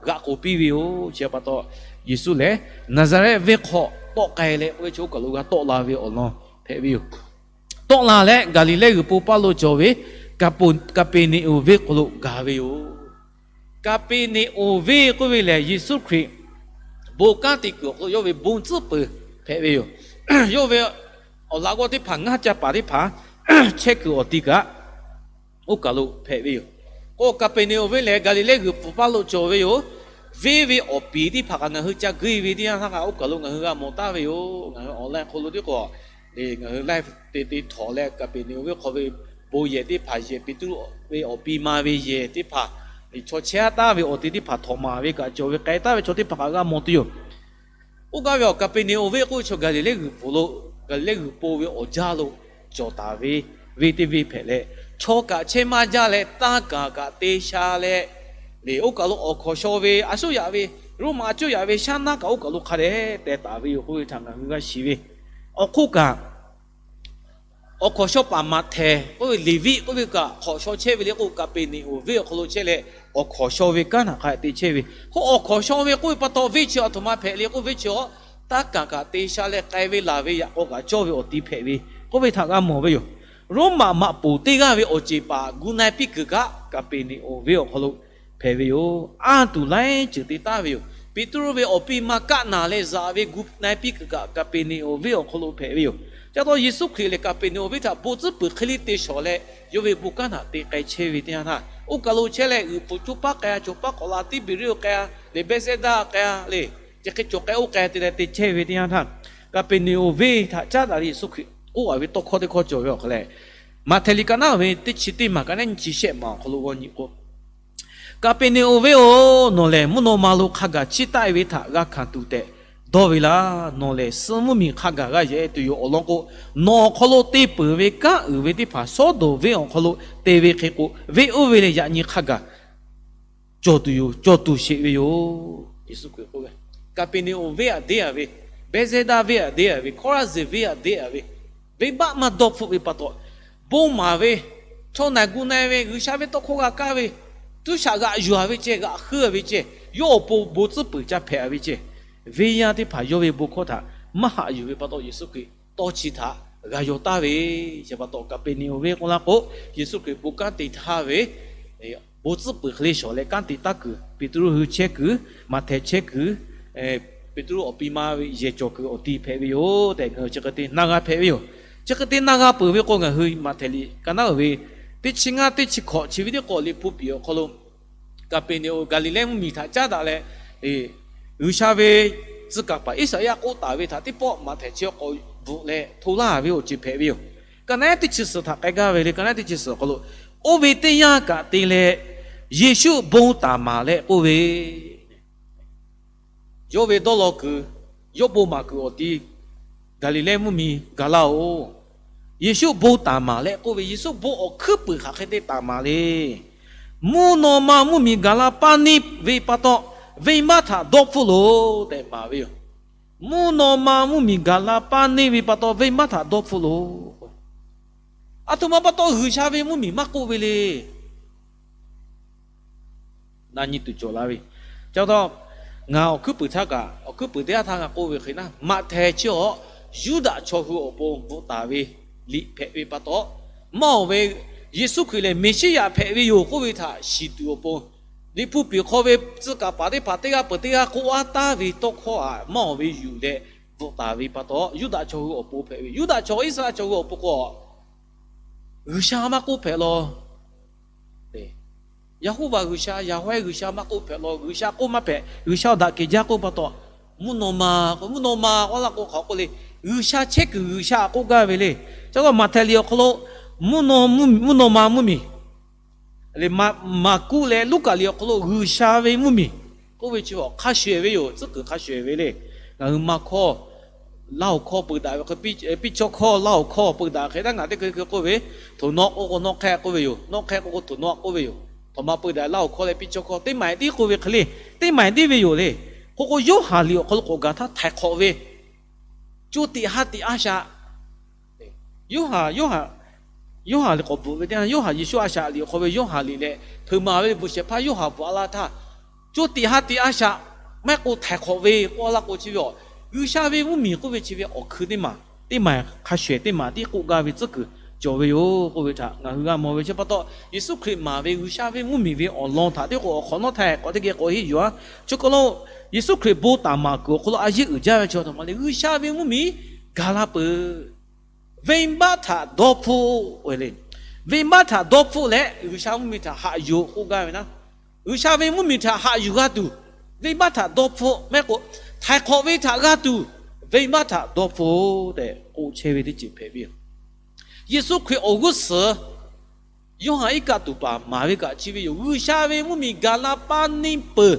g'aꞈ k'oˍ piˇ ve yoˬ. Chi pa taw, Yeˍsuˆ lehˬ Naˍzaˍrehˆ venˇ hk'aw tawˆ k'ai leh k'oˆ ve chi oˇ kaˬ lo g'a tawˆ la ve awˬ lawn hpehꞈ ve yoˬ. Tawˆ la leh Gaˍliˍlehˇ g'uiˬ po paˇ lo cawˬ ve Kaˍpeˍneˍonˍ venˇ k'o lo gaˬ ve yoˬ. Kaˍpeˍneˍonˍ venˇ k'oˆ ve lehˬ, Yeˍsuˆ Hkriꞈ bon kanˉ te kuiˬ awˬ hk'aw lo yawˇ ve bon tcuhˉ peuˬ hpehꞈ ve yoˬ. Yawˇ ve awˬ laꞈ g'awˇ teˇ hpaˍ ngaˇ ca paˍ teˇ hpaˍ chehˇ kuiˬ awˬ ti kaꞈ oˇ kaˬ lo hpehꞈ ve yoˬ. K'o Kaˍpeˍneˍonˍ venˇ lehˬ Gaˍliˍlehˇ g'uiˬ po paˇ lo cawˬ ve yoˬ. Venˇ ve awˬ piˍ teˇ hpaˍ kaꞈ ngaˬ hui ca geuˆ-e ve teˇ yanˇ htaˇ kaꞈ oˇ kaˬ lo ngaˬ hui g'a mawˬ taˍ ve yoˬ. Ngaˬ hui online hk'aw lo tiˉ k'o, ngaˬ hui live te te htawꞈ leh Kaˍpeˍneˍonˍ venˇ hk'aw ve bon yehˬ teˇ hpaˍ yehˬ, Peˍtruˆ ve awˬ piˍ ma ve yehˬ teˇ hpaˍ, chaw chehˇ-a taˍ ve awˬ te teˇ hpaˍ htawꞈ maˍ ve kaꞈ cawˬ ve, k'ai taˍ ve chaw teˇ hpaˍ kaꞈ g'a mawˬ tuˬ yoˬ. Oˇ gaˇ ve awˬ Kaˍpeˍneˍonˍ venˇ k'oˆ ve chaw Gaˍliˍlehˇ g'uiˬ po lo, Gaˍliˍlehˇ g'uiˬ po ve awˬ jaˇ lo cawˬ taˍ ve venˇ teˇ venˇ hpehꞈ leh, chaw kaꞈ chehˇ maˇ jaˇ leh tanˇ kaˍ kaꞈ te sha leh, le oˇ kaˬ lo awˬ hkawnˍ shaw ve a shuˉ yaꞈ ve Roˉmaꞈ cawˇ yaꞈ ve shaˉ naˉ kaꞈ oˇ kaˬ lo hk'a dehꞈ teh taˍ ve yoˬ k'oˆ ve htaꞈ ngaˬ hui g'a shiˍ ve. Awˬ hk'oˆ kaꞈ, awˬ hkawnˍ shaw paˍ Maꞈhtehˍ k'oˆ ve Leˍviˆ k'oˆ ve kaꞈ hk'awꞈ shaw chehˇ ve le k'o, Kaˍpeˍneˍonˍ venˇ awˬ hk'aw lo chehˇ leh, awˬ hkawnˍ shaw ve kanˉ htaꞈ hk'a dehꞈ te chehˇ ve. Hk'o, awˬ hkawnˍ shaw ve k'oˆ ve pa taw, venˇ chi aˬ htoꞈ ma hpehꞈ le k'o, venˇ chi awˬ taˇ kaˬ kaꞈ te sha leh k'ai ve laˬ ve yaꞈ k'aw kaꞈ cawˇ ve awˬ ti hpehꞈ ve k'oˆ ve htaꞈ g'a mawˬ ve yoˬ. Roˉmaꞈ maꞈ poˍ teˇ g'aˇ ve awˬ ceˬ paˍ gu na-e piˇ kuiˬ kaꞈ Kaˍpeˍneˍonˍ venˇ awˬ hk'aw lo hpehꞈ ve yoˬ. Anˇ tuˬ laiˉ ceuˬ te taˉ ve yoˬ. Peˍtruˆ ve awˬ pi ma kaˆ naˬ leh zaꞈ ve gu na-e piˇ kuiˬ kaꞈ Kaˍpeˍneˍonˍ venˇ awˬ hk'aw lo hpehꞈ ve yoˬ. Chi pa taw Yeˍsuˆ Hkriꞈ lehˬ Kaˍpeˍneˍonˍ venˇ htaꞈ bon tcuhˉ peuˬ hk'e le te shawˍ leh, yawˇ ve bon kanˉ htaꞈ te k'ai chehˇ ve teˇ yanˇ htaˇ, oˇ kaˬ lo chehˇ leh g'uiˬ pfuhˍ coˇ paˉ k'ai-a, cawˬ paˉ k'awꞈ la, Tiˇbeˍriˆ k'ai-a leh Behˇzehˇdaˆ k'ai-a leh, chi hk'e cawˬ k'ai oˇ k'ai te leh te chehˇ ve teˇ yanˇ htaˇ, Kaˍpeˍneˍonˍ venˇ htaꞈ caˉ daꞈ leh Yeˍsuˆ Hkriꞈ k'oˆ-a ve tawˇ hkawˇ teˇ hkawˇ cawˬ ve awˬ hk'aw leh, Maꞈhtehˍ liꞈ ka naˉ ve teˇ chi teˇ maˬ ka naˉ nyiˇ chi shehˆ maˬ awˬ hk'aw lo g'aw nyi k'o, Kaˍpeˍneˍonˍ venˇ-oˬ, nawˬ lehˬ mvuhˇ naw ma lo hk'a gaˬ chiˇ taˆ-e ve htaꞈ g'a hkanˍ tuˬ tehꞈ dawˇ ve laˇ. Nawˬ lehˬ suh mvuhˇmiˬ hk'a gaˬ g'a yehˬ-e tuˬ yoˬ. Awˬ lawn k'o, nawˬ awˬ hk'aw lo te peuˬ ve kanˉ uiˍ ve teˇ hpaˍ Sawˉdonˍ venˇ awˬ hk'aw lo te ve hk'e k'o, venˇ oˇ ve lehˬ yaꞈ nyi hk'a gaˬ cawˬ tuˬ yoˬ, cawˬ tuˬ sheˍ ve yoˬ. Yeˍsuˆ Hkriꞈ k'oˆ ve, Kaˍpeˍneˍonˍ venˇ htaꞈ deˇ-a ve, Behˇzehˇdaˆ venˇ htaꞈ deˇ-a ve, Kawˇraˇzeˍ venˇ htaꞈ deˇ-a ve, venˇbaˆ maˇ dawˇ hpfuhˆ ve pa taw, bon maˍ ve, chaw naˬ gu na-e ve, G'uiˬsha ve tawˇ hkawˇ g'a kaˇ ve, tuˉ shaꞈ g'aꞈ yuˬ-a ve ceh, g'aꞈ heuˆ-a ve ceh, yawˇ awˬ pon bon tcuhˉ peuˬ ca hpehꞈ-a ve ceh, venˇ yaˇ teˇ hpaˍ yawˇ ve bon hkawˇ htaꞈ maˇ haꞈ yuˬ ve pa taw, Yeˍsuˆ Hkriꞈ tawˇ chi htaꞈ g'a yaw taˍ ve. Chi pa taw, Kaˍpeˍneˍonˍ venˇ k'oˆ laˇ k'o, Yeˍsuˆ Hkriꞈ bon kanˉ te htaˇ ve bon tcuhˉ peuˬ hk'e le shawˍ leh kanˉ te taˍ kuiˬ, Peˍtruˆ hui chehˇ kuiˬ, Maꞈhtehˍ chehˇ kuiˬ, Peˍtruˆ awˬ pi ma ve yehˬ cawˬ kuiˬ awˬ ti hpehꞈ ve yoˬ tehꞈ, ngaˬ hui chi hk'e te na g'a hpehꞈ ve yoˬ. Chi hk'e te na g'a peuˬ ve k'o, ngaˬ hui Maꞈhtehˍ liꞈ ka naˉ uiˍ ve teˇ chi ngaˇ, teˇ chi hkawꞈ chi ve teˇ k'awꞈ Liꞈ hpu piˍ awˬ hk'aw lo, Kaˍpeˍneˍonˍ Gaˍliˍlehˇ mvuhˇmiˬ htaꞈ caˉ daꞈ leh, G'uiˬsha ve tcuh kaˍ paˍ Iˉsaˍyaˆ k'oˆ taˍ ve htaꞈ teˇ pawˆ Maꞈhtehˍ chi k'awꞈ bvuhꞈ leh hto laˇ ve awˬ ceuˬ hpehꞈ ve yoˬ. Ka naˉ teˇ chi suhˍ htaꞈ k'ai gaˇ ve le. Ka naˉ teˇ chi suhˍ awˬ hk'aw lo, oˇ ve teˇ yanˇ kaꞈ te leh, Yeˍsuˆ bon taˍ maˍ leh k'oˆ ve, yawˇ ve dawˇ law kuiˬ, yawˇ bon maˍ kuiˬ awˬ ti Gaˍliˍlehˇ mvuhˇmiˬ gaˬ laˇ-oˬ. Yeˍsuˆ bon taˍ maˍ leh k'oˆ ve, Yeˍsuˆ bon awˬ hkuiˉ puiˍ hk'aˬ hk'e te taˍ maˍ le. Mvuhˇ naw ma mvuhˇmiˬ gaˬ la paˇ neˇ ve pa taw, venˇbaˆ htaꞈ dawˇ hpfuhˆ loˬ tehꞈ maˍ ve yoˬ. Mvuhˇ naw ma mvuhˇmiˬ gaˬ la paˇ neˇ ve pa taw, venˇbaˆ htaꞈ dawˇ hpfuhˆ loˬ. Aˬ htoꞈ ma pa taw G'uiˬsha ve mvuhˇmiˬ maˇ k'oˆ ve le. Na nyi tuˬ cawˬ la ve. Chi pa taw, ngaˬ awˬ hkuiˉ puiˍ htaˇ kaꞈ, awˬ hkuiˉ puiˍ teˇ g'aˇ htaˇ ngaˬ k'oˆ ve hk'e naˉ, Maꞈhtehˍ chi awˬ Yuˇdaꞈ chaw hui awˬ pon bvuhꞈ taˍ ve liꞈ hpehꞈ ve pa taw, maˇ oˬ ve, Yeˍsuˆ Hkriꞈ lehˬ Meˍsiˉyaꞈ hpehꞈ ve yoˬ k'oˆ ve htaꞈ shiˍ tuˬ awˬ pon, Liꞈ hpu piˍ hk'aw ve tcuh kaˍ paˍ teˇ hpaˍ teˇ g'aˇ peuˬ teˇ g'aˇ k'oˆ aˉ taˍ ve tawˇ hkawˇ htaꞈ maˇ oˬ ve yuˬ leh bvuhꞈ taˍ ve pa taw, Yuˇdaꞈ chaw hui awˬ pon hpehꞈ ve, Yuˇdaꞈ chaw Iˉsaˍreˍlaˆ chaw hui awˬ pon k'o, G'uiˬsha maˇ k'oˆ hpehꞈ law. Yaˍhoˍvaˍ G'uiˬsha, Yaˍhwehˇ G'uiˬsha maˇ k'oˆ hpehꞈ law. G'uiˬsha k'oˆ maˇ hpehꞈ. G'uiˬsha awˬ daꞈ kehˬ jaˇ k'oˆ pa taw, mvuhˇ naw ma, mvuhˇ naw ma k'oˆ laˇ k'o hk'aˬ k'oˆ le, G'uiˬsha chehˇ kuiˬ G'uiˬsha k'oˆ gaˇ ve le. Chi pa taw Maꞈhtehˍ liꞈ awˬ hk'aw lo mvuhˇ naw ma mvuhˇmiˬ, Maˍkuˆ leh Luˉkaꞈ liꞈ awˬ hk'aw lo G'uiˬsha ve mvuhˇmiˬ k'oˆ ve chi hk'a shuˍ-ehˍ ve yoˬ. Tcuhˉ kuiˬ hk'a shuˍ-ehˍ ve le. Ngaˬ hui ma hkawˇ, Laˇ hoꞈ hkawˇ peu daꞈ ve hk'e, piˇ chawˇ hkawˇ Laˇ hoꞈ hkawˇ peu daꞈ hk'e, taˇ ngaˬ teˇ hkui hkui k'oˆ ve, htoꞈ nawˉ k'oˆ k'o nawˉ hk'ehˇ k'oˆ ve yoˬ. Nawˉ hk'ehˇ k'oˆ k'o htoꞈ nawˉ k'oˆ ve yoˬ. Htoꞈ ma peu daꞈ Laˇ hoꞈ hkawˇ leh piˇ chawˇ hkawˇ teˇ maˬ tiˉ k'oˆ ve hk'e le, teˇ maˬ tiˉ ve yoˬ le. K'o k'o, Yoˇhanˬ liꞈ awˬ hk'aw lo k'awꞈ gaˬ htaˇ htaiˍ hk'awꞈ ve, co tiꞈ ha tiꞈ a shaꞈ Yoˇhanˬ, Yoˇhanˬ, Yoˇhanˬ liꞈ k'awꞈ bvuhꞈ ve teˇ yanˇ, Yoˇhanˬ Yeˍsuˆ a shaꞈ liꞈ awˬ hk'aw ve Yoˇhanˬ liꞈ leh, hpeuꞈ maˍ ve liꞈ bvuhꞈ shehˍ hpaˇ Yoˇhanˬ bvuhꞈ a laˇ htaˇ, co tiꞈ ha tiꞈ a shaꞈ maˇ heˆ k'o htaiˍ hk'awꞈ ve k'oˆ laˇ k'o chi ve a, G'uiˬsha ve mvuhˇmiˬ k'oˆ ve chi ve awˬ hkui teˇ maˬ, teˇ maˬ hk'a shuˍ-ehˍ teˇ maˬ tiˉ k'oˆ gaˇ ve tcuhˉ kuiˬ cawˬ ve yoˬ k'oˆ ve htaꞈ ngaˬ hui g'a mawˬ ve. Chi pa taw, Yeˍsuˆ Hkriꞈ maˍ ve G'uiˬsha ve mvuhˇmiˬ ve awˬ lawn htaꞈ teˇ k'o awˬ hk'awꞈ nawˉ htaˇ k'awꞈ teˇ geh k'awꞈ heˆ yuˬ-a. Chi k'o lo, Yeˍsuˆ Hkriꞈ bon taˍ maˍ kuiˬ awˬ hk'aw lo a yeˇ uiˍ jaˇ ve chi a htoꞈ ma le, G'uiˬsha ve mvuhˇmiˬ gaˬ la peuˬ. Venˇbaˆ htaꞈ dawˇ hpfuhˆ-oˬ le. Venˇbaˆ htaꞈ dawˇ hpfuhˆ leh G'uiˬsha mvuhˇmiˬ htaꞈ haꞈ yuˬ k'oˆ gaˇ ve naˉ, G'uiˬsha ve mvuhˇmiˬ htaꞈ haꞈ yuˬ g'a tuˬ, venˇbaˆ htaꞈ dawˇ hpfuhˆ, maˇ heˆ k'o htaiˍ hk'awꞈ ve htaꞈ g'a tuˬ, venˇbaˆ htaꞈ dawˇ hpfuhˆ tehꞈ k'oˆ chehˇ ve teˇ ceuˬ hpehꞈ ve yoˬ. Yeˍsuˆ Hkriꞈ awˬ g'uˇ suhˍ Yoˇhanˬ iˉ kaˆ tuˬ paˍ maˍ ve kaꞈ chi ve yoˬ. G'uiˬsha ve mvuhˇmiˬ gaˬ la paˇ neˇ peuˬ.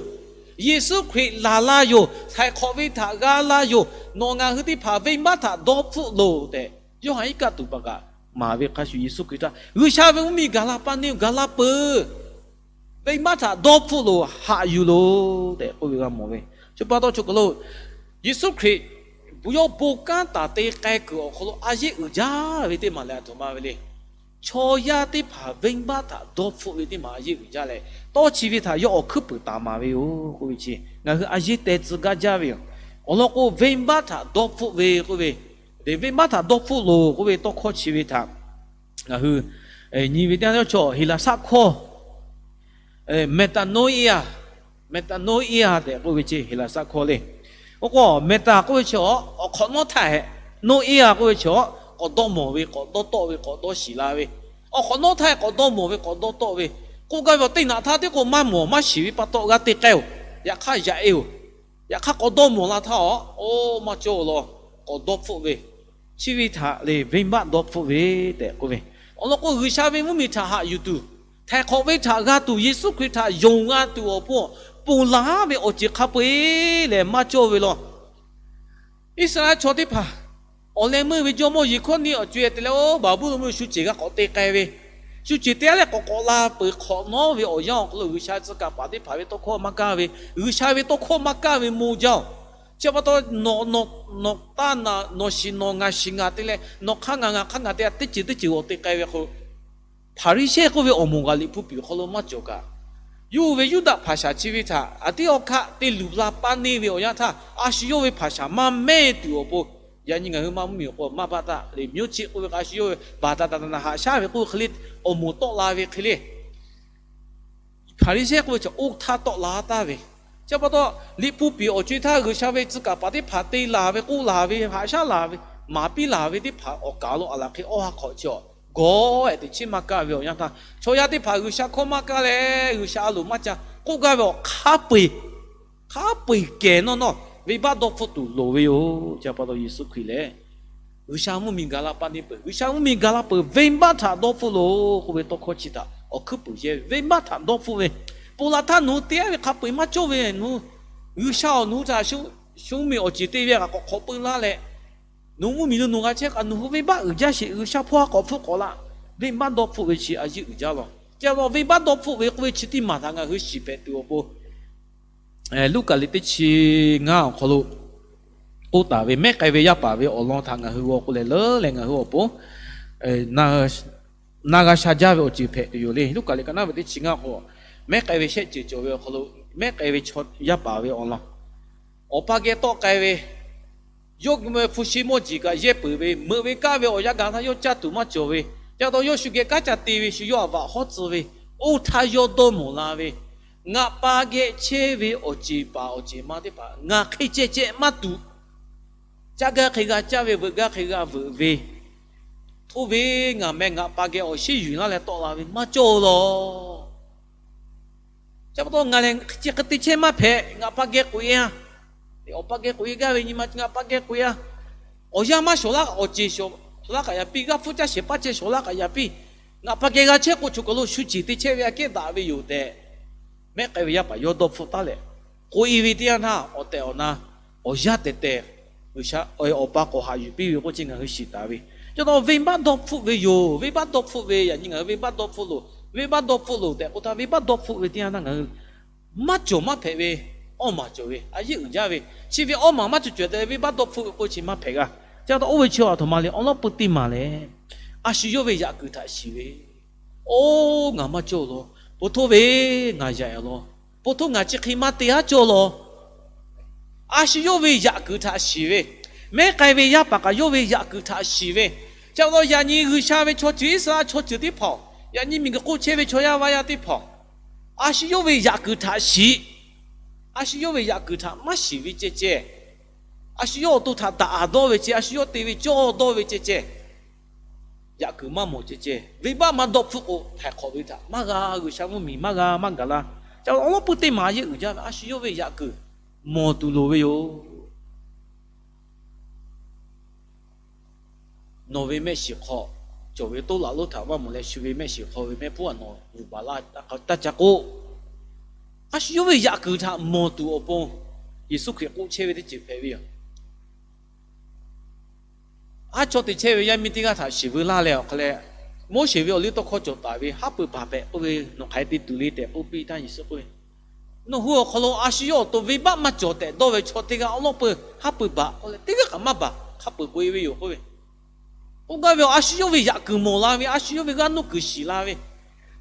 Yeˍsuˆ Hkriꞈ laˬ la yoˬ. Htaiˍ hk'awꞈ ve htaꞈ g'a la yoˬ. Nawˬ ngaˬ hui teˇ hpaˍ venˇbaˆ htaꞈ dawˇ hpfuhˆ loˬ tehꞈ, Yoˇhanˬ iˉ kaˆ tuˬ paˍ kaꞈ maˍ ve hk'a shuˍ, Yeˍsuˆ Hkriꞈ htaˇ G'uiˬsha ve mvuhˇmiˬ gaˬ la paˇ neˇ gaˬ la peuˬ. Venˇbaˆ htaꞈ dawˇ hpfuhˆ loˬ, haꞈ yuˬ loˬ tehꞈ k'oˆ ve g'a mawˬ ve. Chi pa taw chaw kaˬ lo Yeˍsuˆ Hkriꞈ bon yawˇ bon kanˉ taˍ te k'ai kuiˬ awˬ hk'aw lo a yeˇ uiˍ jaˇ ve teˇ maˬ lehˬ, a htoꞈ ma ve le. Chaw yaˇ teˇ hpaˍ venˇbaˆ htaꞈ dawˇ hpfuhˆ ve teˇ maˬ a yeˇ uiˍ jaˇ leh, tawˇ chi ve htaꞈ yawˇ awˬ hkuiˉ puiˍ taˍ maˍ ve yoˬ k'oˆ ve chi ngaˬ hui a yeˇ teh tcuh gaˇ jaˇ ve yoˬ. Awˬ lawn k'o, venˇbaˆ htaꞈ dawˇ hpfuhˆ ve k'oˆ ve, venˇbaˆ htaꞈ dawˇ hpfuhˆ loˬ k'oˆ ve tawˇ hkawˇ chi ve htaꞈ ngaˬ hui nyi ve teˇ yanˇ, chaw Heˍlaˍsaˆ hkawˇ metanoia, metanoia tehꞈ k'oˆ ve chi Heˍlaˍsaˆ hkawˇ le. Oˇ k'o, metaˍ k'oˆ ve chi awˬ hk'awꞈ nawˉ htaˇ hehꞈ, noia k'oˆ ve chi awˬ k'awꞈ dawˇ mawˬ ve, k'awꞈ dawˇ tawˆ ve, k'awꞈ dawˇ shiˍ la ve, awˬ hk'awꞈ nawˉ htaˇ hehꞈ k'awꞈ dawˇ mawˬ ve, k'awꞈ dawˇ tawˆ ve, k'oˆ gaˇ ve awˬ teˇ naꞈ htaˇ teˇ k'o maˇ mawˬ maˇ shiˍ ve pa taw g'a te k'ai-oˬ. Yaꞈ hk'aˇ yaꞈ e-oˬ. Yaꞈ hk'aˇ k'awꞈ dawˇ mawˬ la htaˇ awˬ, oˇ maˇ cawˇ law, k'awꞈ dawˇ hpfuhˆ ve, chi ve htaꞈ le venˇbaˆ dawˇ hpfuhˆ ve tehꞈ k'oˆ ve. Awˬ lawn k'o, G'uiˬsha ve mvuhˇmiˬ htaꞈ haꞈ yuˬ tuˬ, htaiˍ hk'awꞈ ve htaꞈ g'a tuˬ, Yeˍsuˆ Hkriꞈ htaꞈ yonˍ g'a tuˬ awˬ pon ponˬ laˬ ve awˬ ceuˬ hk'a peu-eˬ lehˬ maˇ cawˇ ve law. Iˉsaˍreˍlaˆ chaw teˇ hpaˍ awˬ leh meuˇ ve jawˇmawˇ Yeˍhkawˇniˆ awˬ co e te leh, oˇ Baˍbuˍlonˍ mvuhˇmiˬ shu ceˬ g'a k'awꞈ te k'ai ve, shu ceˬ te-a leh k'awꞈ k'awꞈ la peuˬ hk'awꞈ nawˉ ve awˬ yanˇ awˬ hk'aw lo G'uiˬsha tcuh kaˍ paˍ teˇ hpaˍ ve tawˇ hkawˇ maˇ kaˇ ve, G'uiˬsha ve tawˇ hkawˇ maˇ kaˇ ve moˇ jaˇ-oˬ. Chi pa taw, nawˬ shiˍ nawˬ ngaˬ shiˍ ngaˬ te leh nawˬ hk'aˇ ngaˬ ngaˬ hk'aˇ ngaˬ te-a teˇ ceuˬ teˇ ceuˬ awˬ te k'ai ve k'o, Hpaˍriˍsehˇ k'oˆ ve awˬ moˍ kaꞈ Liꞈ hpu piˍ awˬ hk'aw lo maˇ cawˬ kaꞈ, yawˇ hui ve Yuˇdaꞈ hpaˍ shaˍ chi ve htaꞈ aˬ tiˉ awˬ hkaˆ te luˬ la paˇ neˇ ve awˬ yanˇ htaˇ, a shu yawˇ ve hpaˍ shaˍ maˇ mehˇ tuˬ awˬ pon, yaꞈ nyi ngaˬ hui maˇ mvuhˇmiˬ awˬ hk'aw maˇ baˆ taˆ le, miˉ chi k'oˆ ve k'o, a shu yawˇ ve baˬ taˍ taˍ taˍ naˍ haꞈ shaˉ ve k'oˆ ve hk'e le, awˬ moˍ tawˆ la ve hk'e le, Hpaˍriˍsehˇ k'oˆ ve chaw oˇ htaˇ tawˆ la taˍ ve. Chi pa taw, Liꞈ hpu piˍ awˬ co e htaˇ G'uiˬsha ve tcuh kaˍ paˍ teˇ hpaˍ te laˬ ve, k'oˆ laˬ ve, haꞈ shaˉ laˬ ve, maˍ piˇ laˬ ve teˇ hpaˍ awˬ kaˍ lo aˬ laˬ hk'e awˇ ha hk'awꞈ chi awˬ gawˬ-e teꞈ chiˉ maˇ kaˇ ve awˬ yanˇ htaˇ, chaw yaˇ teˇ hpaˍ G'uiˬsha hkawˇ maˇ kaˇ leh G'uiˬsha a loˍ maˇ ca k'oˆ gaˇ ve awˬ hk'a peu-eˬ, hk'a peu-eˬ kehˬ nawˇ nawˇ venˇbaˆ dawˇ hpfuhˆ tuˬ loˍ ve yoˬ. Chi pa taw Yeˍsuˆ Hkriꞈ lehˬ, G'uiˬsha mvuhˇmiˬ gaˬ la paˇ neˇ peuˬ, G'uiˬsha mvuhˇmiˬ gaˬ la peuˬ, venˇbaˆ htaꞈ dawˇ hpfuhˆ loˬ k'oˆ ve tawˇ hkawˇ chi htaꞈ awˬ hkuiˉ puiˍ yehˇ ve, venˇbaˆ htaꞈ dawˇ hpfuhˆ ve. Ponˬ laˬ htaˇ nawˬ hui te-a ve hk'a peu-eˬ maˇ cawˇ ve, nawˬ hui G'uiˬsha awˬ nawˬ hui htaꞈ shu mvuhˇmiˬ awˬ ceˬ te ve kaꞈ k'awꞈ hk'awꞈ peu laˇ leh, nawˬ hui mvuhˇmiˬ lo nawˬ g'a chehˇ kaꞈ nawˬ hui venˇbaˆ uiˍ jaˇ sheˍ, G'uiˬsha hpawˇ ha k'awꞈ hpfuhˆ k'awꞈ la. Venˇbaˆ dawˇ hpfuhˆ ve chi a yeˇ uiˍ jaˇ law. Chi pa taw venˇbaˆ dawˇ hpfuhˆ ve k'oˆ ve chi teˇ maˬ htaꞈ ngaˬ hui shiˍ hpehꞈ tuˬ awˬ pon, Luˉkaꞈ liꞈ teˇ chi ngaˇ awˬ hk'aw lo k'oˆ taˍ ve mehˉ k'ai ve yaˇ paˍ ve awˬ lawn htaꞈ ngaˬ hui g'aw k'o leh leuˉ leh ngaˬ hui awˬ pon na g'a sha jaˇ ve awˬ ceuˬ hpehꞈ tuˬ yoˬ le. Luˉkaꞈ liꞈ ka naˉ ve teˇ chi ngaˇ k'o, mehˉ k'ai ve shehˆ ceuˬ cawˬ ve awˬ hk'aw lo, mehˉ k'ai ve chaw yaˇ paˍ ve awˬ lawn, awˬ pa geh tawˆ k'ai ve, yawˇ hpu shi mawˇ jeˬ kaꞈ yehˇ peuˬ ve, meuꞈ ve kaˇ ve awˬ yanˇ gaˬ htaˇ yawˇ caˇ tuˬ maˇ cawˬ ve, chi pa taw yawˇ shu geh kanˉ ca te ve, shu yawˇ htaꞈ vaꞈ hawˉ tcuh ve, oˇ htaˇ yawˇ dawˇ mawˬ la ve, ngaˬ pa geh chehˇ ve awˬ ceˬ paˍ awˬ ceˬ ma teˇ hpaˍ ngaˬ hk'e ceh ceh maˇ tuꞈ. Caˇ gaˇ hk'e g'a caˇ ve, veuꞈ gaˇ hk'e g'a veuꞈ ve, htoˇ ve ngaˬ meh ngaˬ pa geh awˬ shinˉ yuˬ laˇ leh tawˆ la ve maˇ cawˇ law. Chi pa taw ngaˬ lehˬ chi hk'e te chehˇ maˇ hpehꞈ, ngaˬ pa geh k'oꞈ-e-a. Awˬ pa geh k'oꞈ-e gaˇ ve nyi ma ngaˬ pa geh k'oꞈ-e-a. Awˬ yanˇ maˇ shawˍ laˇ kaꞈ awˬ ceˬ shawˍ laˇ kaꞈ yaꞈ piˇ, g'aˇ hpfuhˇ caˇ shehˍ hpaˇ ceh shawˍ laˇ kaꞈ yaꞈ piˇ. Ngaˬ pa geh g'a chehˇ k'o, choˬ kaˬ lo shu ceˬ te chehˇ ve aꞈ kehˉ daꞈ ve yoˬ tehꞈ, mehˉ k'ai ve yaˇ paˍ yawˇ dawˇ hpfuhˆ taˉ leh, k'oꞈ-e ve teˇ yanˇ htaˇ awˬ tehˬ awˬ na awˬ yanˇ tehˬ tehˬ G'uiˬsha awˬ pa k'awꞈ haꞈ yuˬ piˇ ve k'oˆ chi ngaˬ hui shiˍ taˍ ve. Chi pa taw venˇbaˆ dawˇ hpfuhˆ ve yoˬ. Venˇbaˆ dawˇ hpfuhˆ ve, yaꞈ nyi ngaˬ hui venˇbaˆ dawˇ hpfuhˆ loˬ, venˇbaˆ dawˇ hpfuhˆ loˬ tehꞈ k'oˆ htaˇ, venˇbaˆ dawˇ hpfuhˆ ve teˇ yanˇ htaˇ ngaˬ hui maˇ cawˬ maˇ hpehꞈ ve awˇ maˬ cawˬ ve, a yeˇ uiˍ jaˇ ve, chi ve awˇ maˬ maˇ cawˬ cawˬ tehꞈ venˇbaˆ dawˇ hpfuhˆ ve k'oˆ chi maˇ hpehꞈ g'a. Chi pa taw oˇ ve chi a htoꞈ ma le, awˬ lawn peu teˇ maˬ lehˬ, a shu yawˇ ve yaꞈ kuiˬ htaꞈ shiˍ ve, Oˇ, ngaˬ maˇ cawˇ law. Po htoˇ ve ngaˬ yaꞈ-e law. Po htoˇ ngaˬ chi hk'e maˇ te aˉ cawˇ law. A shu yawˇ ve yaꞈ kuiˬ htaꞈ shiˍ ve, mehˉ k'ai ve yaˇ paˍ kaꞈ yawˇ ve yaꞈ kuiˬ htaꞈ shiˍ ve. Chi pa taw yaꞈ nyi G'uiˬsha ve chaw ceuˬ, Iˉsaˍreˍlaˆ chaw ceuˬ teˇ hpaˍ, yaꞈ nyi miˬguiˬ hk'oˆ chehˇ ve chaw yaˇ vaˇ yaˇ teˇ hpaˍ, a shu yawˇ ve yaꞈ kuiˬ htaꞈ shiˍ. A shu yawˇ ve yaꞈ kuiˬ htaꞈ maˇ shiˍ ve ceh ceh, a shu yawˇ awˬ to htaꞈ daꞈ-a dawˇ ve ceh, a shu yawˇ te ve cawˇ dawˇ ve ceh ceh, yaꞈ kuiˬ maˇ mawˬ ceh ceh, venˇbaˆ maˇ dawˇ hpfuhˆ k'o, htaiˍ hk'awꞈ ve htaꞈ maˇ g'a, G'uiˬsha mvuhˇmiˬ maˇ g'a maˇ gaˬ la. Ca awˬ lawn puiˉ teˇ maˬ yeˇ uiˍ jaˇ ve, a shu yawˇ ve yaꞈ kuiˬ mawˬ tuˬ loˍ ve yoˬ. Nawˬ ve mehˆ shiˍ hk'aw cawˬ ve toˇ laꞈ lonˉ htaꞈ maˇ mawˬ leh, shu ve mehˆ shiˍ hk'aw ve mehˆ hpfuhˇ a nawˬ yuˬ baˬ laˇ taˇ ca k'oˆ, a shu yawˇ ve yaꞈ kuiˬ htaꞈ mawˬ tuˬ awˬ pon Yeˍsuˆ Hkriꞈ k'oˆ chehˇ ve teˇ ceuˬ hpehꞈ ve yoˬ. Aˉ chawˇ te chehˇ ve yaˇ miˇ teˇ g'aˇ htaꞈ shiˍ veu laˇ leh awˬ hk'aw leh, Moˉseˍ ve awˬ liˇ tawˇ hkawˇ cawˬ taˍ ve haˉ pui baˬ hpehꞈ k'oˆ ve, nawˬ hk'aˬ hk'e te tuˬ le tehꞈ k'oˆ piˇ htaˇ, Yeˍsuˆ k'oˆ ve, Nawˬ hui awˬ hk'aw lo a shu yawˇ awˬ to venˇbaˆ maˇ cawˬ tehꞈ dawˇ ve chaw teˇ g'aˇ awˉ lawˉ peuˬ haˉ pui baˬ k'oˆ leh, teˇ g'aˇ kaꞈ maˇ baˬ, hk'a peuˬ k'oꞈ e ve yoˬ k'oˆ ve. K'oˆ gaˇ ve, a shu yawˇ ve yaꞈ kuiˬ mawˬ la ve, a shu yawˇ ve g'aˇ nuˇ kuiˬ shiˍ la ve,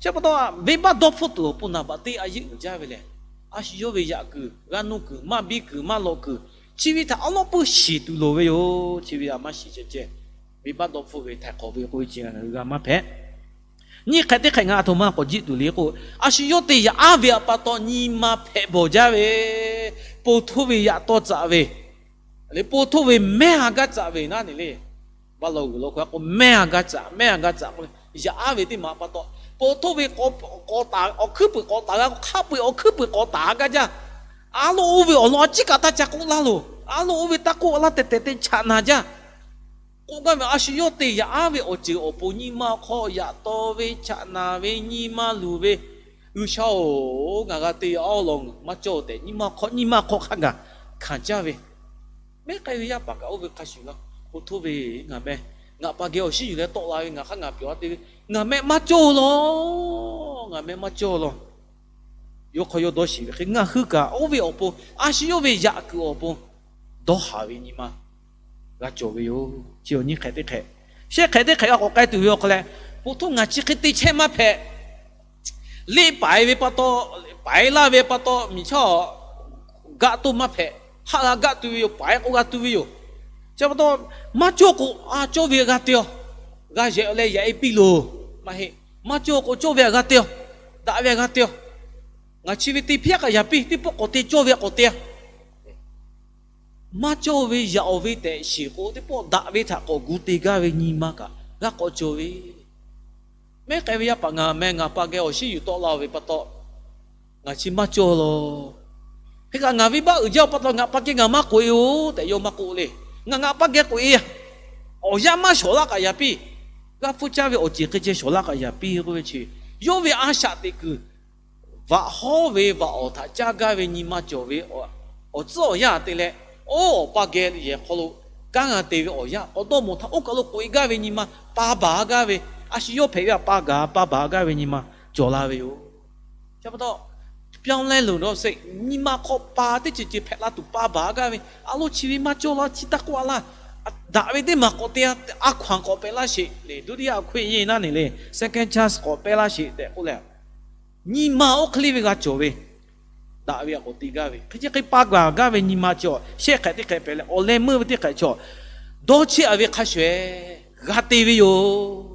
chi pa taw venˇbaˆ dawˇ hpfuhˆ tuˬ awˬ pon naˍ baꞈ teˇ a yeˆ uiˍ jaˇ ve lehˬ, a shu yawˇ ve yaꞈ kuiˬ, g'aˇ nuˇ kuiˬ, maˇ biˇ kuiˬ, maˇ lawꞈ kuiˬ, chi ve htaꞈ awˉ lawˉ peuˬ shiˍ tuˬ loˍ ve yoˬ. Chi ve htaꞈ maˇ shiˍ ceh ceh, venˇbaˆ dawˇ hpfuhˆ ve htaiˍ hk'awꞈ ve k'oˆ ve chi ngaˬ hui g'a maˇ hpehꞈ. Nyiˇ hk'ehꞈ teˇ hk'ehꞈ ngaˬ aˬ htoꞈ ma k'awꞈ jiˆ tuˬ le k'o, a shu yawˇ te yaꞈ aˉ ve pa taw nyi ma hpehꞈ bawˬ jaˇ ve, po htoˇ ve yaꞈ taw tcaꞈ ve, leh po htoˇ ve mehˇ a gaˇ tcaꞈ ve naˉ ne le. Baˆ law g'uiˬ law hk'aw k'o mehˇ a gaˇ tcaꞈ, mehˇ a gaˇ tcaꞈ k'oˆ ve, yaꞈ aˉ ve teˇ maˬ pa taw, po htoˇ ve k'awꞈ taˍ, awˬ hkuiˉ puiˍ k'awꞈ taˍ g'a k'o, hk'a peu-eˬ awˬ hkuiˉ puiˍ k'awꞈ taˍ g'a jaˇ. A loꞈ oˇ ve awˬ lawn a ciˉ kaꞈ taˇ ca k'oˆ laˇ loˬ. A loꞈ oˇ ve taˇ k'oˆ laˇ tehꞈ tehꞈ te chaꞈ naˍ jaˇ. K'oˆ gaˇ ve, a shu yawˇ te yaꞈ aˉ ve awˬ ceuˬ awˬ pon nyi ma hk'aw yaꞈ taw ve, chaꞈ naˍ ve, nyi ma luˬ ve, G'uiˬsha-oˬ, ngaˬ g'a te yaꞈ aˉ law maˇ cawˇ tehꞈ nyi ma hk'aw nyi ma hk'aw hk'a gaˬ hkanˍ caˇ ve, mehˉ k'ai ve yaˇ paˍ kaꞈ oˇ ve hk'a shuˍ laˇ. K'o, htoˇ ve ngaˬ meh, ngaˬ pa geh awˬ shinˉ yuˬ leh tawˆ la ve ngaˬ hk'aˇ ngaˬ pyawˬ a te ve, ngaˬ meh maˇ cawˇ law. Ngaˬ meh maˇ cawˇ law. Yawˇ hk'aw yawˇ dawˇ shiˍ ve hk'e, ngaˬ hui kaꞈ oˇ ve awˬ pon, a shu yawˇ ve yaꞈ kuiˬ awˬ pon dawˇ haˍ ve nyi ma g'a cawˬ ve yoˬ. Chi awˬ nyiˇ hk'ehꞈ teˇ hk'ehꞈ, shehˆ hk'ehꞈ teˇ hk'ehꞈ g'a k'awꞈ k'ai tuˬ ve awˬ hk'aw leh, po htoˇ ngaˬ chi hk'e te chehˇ maˇ hpehꞈ. Leˆ paiˍ ve pa taw, paiˍ laˇ ve pa taw miˬ chaˇ gaˆ toˇ maˇ hpehꞈ. Haˆ g'a gaˆ tu ve yoˬ, paiˍ k'o g'a tu ve yoˬ. Chi pa taw, maˇ cawˇ k'o, a cawˇ ve g'a te-a. G'a yehˬ leh yaꞈ e piˇ loˬ. Maˇ heˆ. Maˇ cawˇ k'o cawˇ ve g'a te-a. Daꞈ ve g'a te-a. Ngaˬ chi ve te hpiˇ-aˉ kaꞈ yaꞈ piˇ, teˇ pawˆ k'awꞈ te cawˇ ve k'awꞈ te-a. Maˇ cawˇ ve yaꞈ-oˬ ve tehꞈ shiˍ k'o, teˇ pawˆ daꞈ ve htaꞈ k'awꞈ gu te gaˇ ve nyi ma kaꞈ g'a k'awꞈ cawˬ ve. Mehˉ k'ai ve yaˇ paˍ ngaˬ meh ngaˬ pa geh awˬ shinˉ yuˬ tawˆ la-oˬ ve pa taw, ngaˬ chi maˇ cawˇ law. Hk'e kaꞈ ngaˬ venˇbaˆ uiˍ jaˇ-oˬ pa taw ngaˬ pa geh ngaˬ maˇ k'oꞈ e-oˬ tehꞈ yawˇ maˇ k'oˆ le. Ngaˬ ngaˬ pa geh k'oꞈ e, awˬ yanˇ maˇ shawˍ laˇ kaꞈ yaꞈ piˇ. G'a hpfuhˇ caˇ ve awˬ ceˬ hk'e ceh shawˍ laˇ kaꞈ yaꞈ piˇ k'oˆ ve chi, yawˇ ve a shaꞈ teꞈ kuiˬ vaꞈ hawˉ ve vaꞈ awˬ htaꞈ caˇ gaˇ ve nyi ma cawˬ ve awˬ tcuhˉ awˬ yanˇ te leh, oˇ awˬ pa geh yehˬ hk'aw lo kanˉ g'a te ve awˬ yanˇ k'awꞈ dawˇ mawˬ htaˇ, oˇ kaˬ lo k'oꞈ e gaˇ ve nyi ma pa baˬ gaˇ ve, a shu yawˇ hpehꞈ ve pa gaˬ pa baˬ gaˇ ve nyi ma cawˬ la ve yoˬ. Chi pa taw, ပြောင်းလဲလို့တော့စိတ်, nyi ma hk'aw pa teˇ ceuˬ ceuˬ hpehꞈ la tuˬ pa baˬ gaˇ ve, a lo chi ve maˇ cawˇ laˇ, chi taˇ k'oˆ a laˇ. Daꞈ ve teˇ maˬ k'awꞈ te-a, a hkaw-anˬ k'awꞈ pehꞈ laˇ sheˍ le, ဒုတိယအခွင့်အရေး naˉ ne le, second chance k'awꞈ pehꞈ laˇ sheˍ tehꞈ k'oˆ leh, nyi ma oˇ hk'e le ve g'a cawˬ ve, daꞈ ve a k'awꞈ te gaˇ ve, hk'e chi hk'e pa baˬ gaˇ ve nyi ma cawˬ. Shehˆ hk'ehꞈ teˇ hk'ehꞈ pehꞈ leh, awˬ leh meuˇ ve teˇ hk'ehꞈ cawˬ. Dawˇ cheˆ-a ve hk'a shuˍ-ehˍ g'a te ve yoˬ.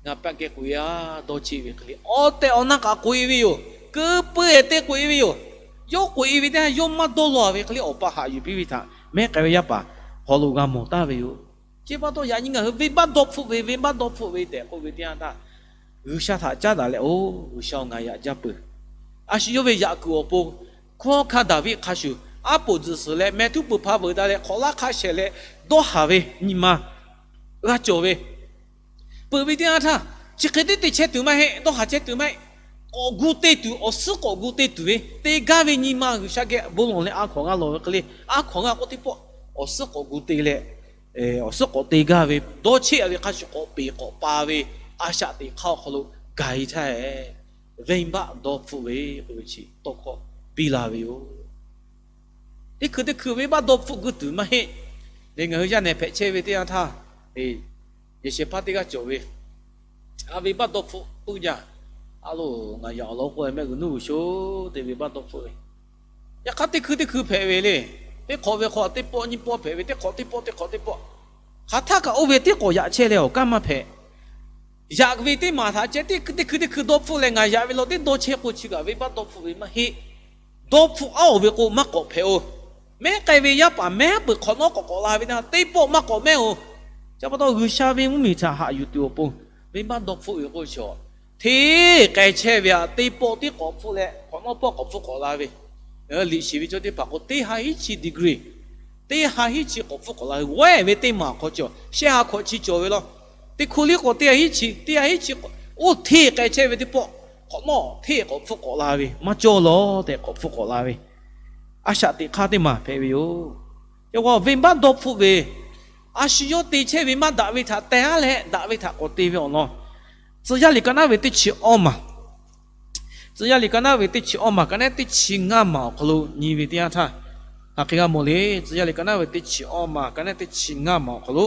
Ngaˬ pa geh k'oꞈ e-a, dawˇ cheˆ ve hk'e le awˬ tehˬ awˬ na kaꞈ k'oꞈ e ve yoˬ. Keu peu-eˬ te k'oꞈ e ve yoˬ. Yawˇ k'oꞈ e ve teˇ yanˇ yawˇ maˇ dawˇ law ve hk'e le awˬ pa haꞈ yuˬ piˇ ve htaꞈ mehˉ k'ai ve yaˇ paˍ hk'aw lo g'a mawˬ taˍ ve yoˬ. Chi pa taw yaꞈ nyi ngaˬ hui venˇbaˆ dawˇ hpfuhˆ ve, venˇbaˆ dawˇ hpfuhˆ ve tehꞈ k'oˆ ve teˇ yanˇ htaˇ, G'uiˬsha htaꞈ caˉ daꞈ leh, oˇ G'uiˬsha-oˬ, ngaˬ yaꞈ jaˇ peuˬ. A shu yawˇ ve yaꞈ kuiˬ awˬ pon, hkunˉ hawˉ hkanˇ Daˍviˆ hk'a shuˍ aˉ poꞈ tzuhˬ suhˍ leh meh htuˉ peuˬ hpa veuꞈ daꞈ leh hk'awꞈ laˇ hk'a shehˍ leh dawˇ haˍ ve nyi ma g'a cawˬ ve, peuˬ ve teˇ yanˇ htaˇ, chi hk'e tiˉ te chehˇ tuˬ maˇ heˆ, dawˇ haˍ chehˇ tuˬ maˇ heˆ. K'awꞈ gu te tuˬ, awˬ suhˉ k'awꞈ gu te tuˬ ve te gaˇ ve nyi ma G'uiˬsha geh bon lawˬ leh a hkaw-anˬ g'a lawˬ ve hk'e le, a hkaw-anˬ g'a k'oˆ teˇ pawˆ, awˬ suhˉ k'awꞈ gu te leh, awˬ suhˉ k'awꞈ te gaˇ ve, dawˇ cheˆ-a ve hk'a shuˍ k'awꞈ peˍ k'awꞈ pa ve, a shaꞈ teꞈ hk'aˇ awˬ hk'aw lo gaˬ e htaˇ, venˇbaˆ dawˇ hpfuhˆ ve k'oˆ ve chi tawˇ hkawˇ piˇ la ve yoˬ. Teˇ hkui teˇ hkui venˇbaˆ dawˇ hpfuhˆ guˇ tuˬ maˇ heˆ. Leh ngaˬ hui yaˇ nehˬ hpehꞈ chehˇ ve teˇ yanˇ htaˇ, yehˬ shehˍ hpaˇ teˇ g'aˇ cawˬ ve, a venˇbaˆ dawˇ hpfuhˆ puiˉ jaˇ. A loˬ, ngaˬ yaꞈ awˬ lawn k'o mehˆ g'uiˬ nuˇ g'uiˬ sho te venˇbaˆ dawˇ hpfuhˆ ve, yaꞈ hk'aˇ teˇ hkui teˇ hkui hpehꞈ ve le. Teˇ hk'awꞈ ve hk'aw teˇ pawˆ nyiˇ pawˆ hpehꞈ ve, teˇ hk'awꞈ teˇ pawˆ, teˇ hk'awꞈ teˇ pawˆ. Hk'aˬ htaˇ kaꞈ oˇ ve teˇ k'awꞈ yaꞈ chehˇ leh awˬ kanˉ maˇ hpehꞈ. Yaꞈ ve teˇ maˬ htaꞈ ceh teˇ hkui teˇ hkui dawˇ hpfuhˆ leh ngaˬ yaꞈ ve law teˇ dawˇ chehˇ k'o chi kaꞈ venˇbaˆ dawˇ hpfuhˆ ve maˇ heˆ. Dawˇ hpfuhˆ aˉ-oˬ ve k'o maˇ k'awꞈ hpehꞈ-oˬ. Mehˉ k'ai ve yaˇ paˍ mehˉ peuˬ hk'awꞈ nawˉ k'awꞈ k'awꞈ la ve teˇ pawˆ maˇ k'awꞈ mehˉ-oˬ. Chi pa taw G'uiˬsha ve mvuhˇmiˬ htaꞈ haꞈ yuˬ tuˬ awˬ pon, venˇbaˆ dawˇ hpfuhˆ ve k'o chi, hteˇ k'ai chehˇ ve htaꞈ teˇ pawˆ teˇ k'awꞈ hpfuhˆ leh hk'awꞈ nawˉ pawˆ k'awꞈ hpfuhˆ k'awꞈ la ve, liꞈ shiˍ ve chaw teˇ hpaˍ k'o teˇ ha hiˉ chi degree, teˇ ha hiˉ chi k'awꞈ hpfuhˆ k'awꞈ la ve, g'awehˇ ve teˇ maˬ hk'aw cawˬ shehˆ ha hk'awꞈ chi cawˬ ve law. Teˇ hkui liˇ k'awꞈ teˇ ha hiˉ chi, teˇ ha hiˉ chi k'awꞈ, oˇ hteˇ k'ai chehˇ ve teˇ pawˆ hk'awꞈ nawˉ hteˇ k'awꞈ hpfuhˆ k'awꞈ la ve maˇ cawˇ law tehꞈ k'awꞈ hpfuhˆ k'awꞈ la ve, a shaꞈ teꞈ hk'aˇ teˇ maˬ hpehꞈ ve yoˬ. Yaꞈ k'o venˇbaˆ dawˇ hpfuhˆ ve a shu yawˇ te chehˇ ve maˇ daꞈ ve htaꞈ teh aˉ leh, daꞈ ve htaꞈ k'awꞈ te ve awˬ lawn, Tcuh yaˇ liꞈ ka naˉ ve teˇ chi awˇ maˬ, Tcuh yaˇ liꞈ ka naˉ ve teˇ chi awˇ maˬ, ka naˉ teˇ chi ngaˇ maˬ awˬ hk'aw lo nyi ve teˇ yanˇ htaˇ, hk'aˬ hk'e g'a mawˬ le. Tcuh yaˇ liꞈ ka naˉ ve teˇ chi awˇ maˬ, ka naˉ teˇ chi ngaˇ maˬ awˬ hk'aw lo,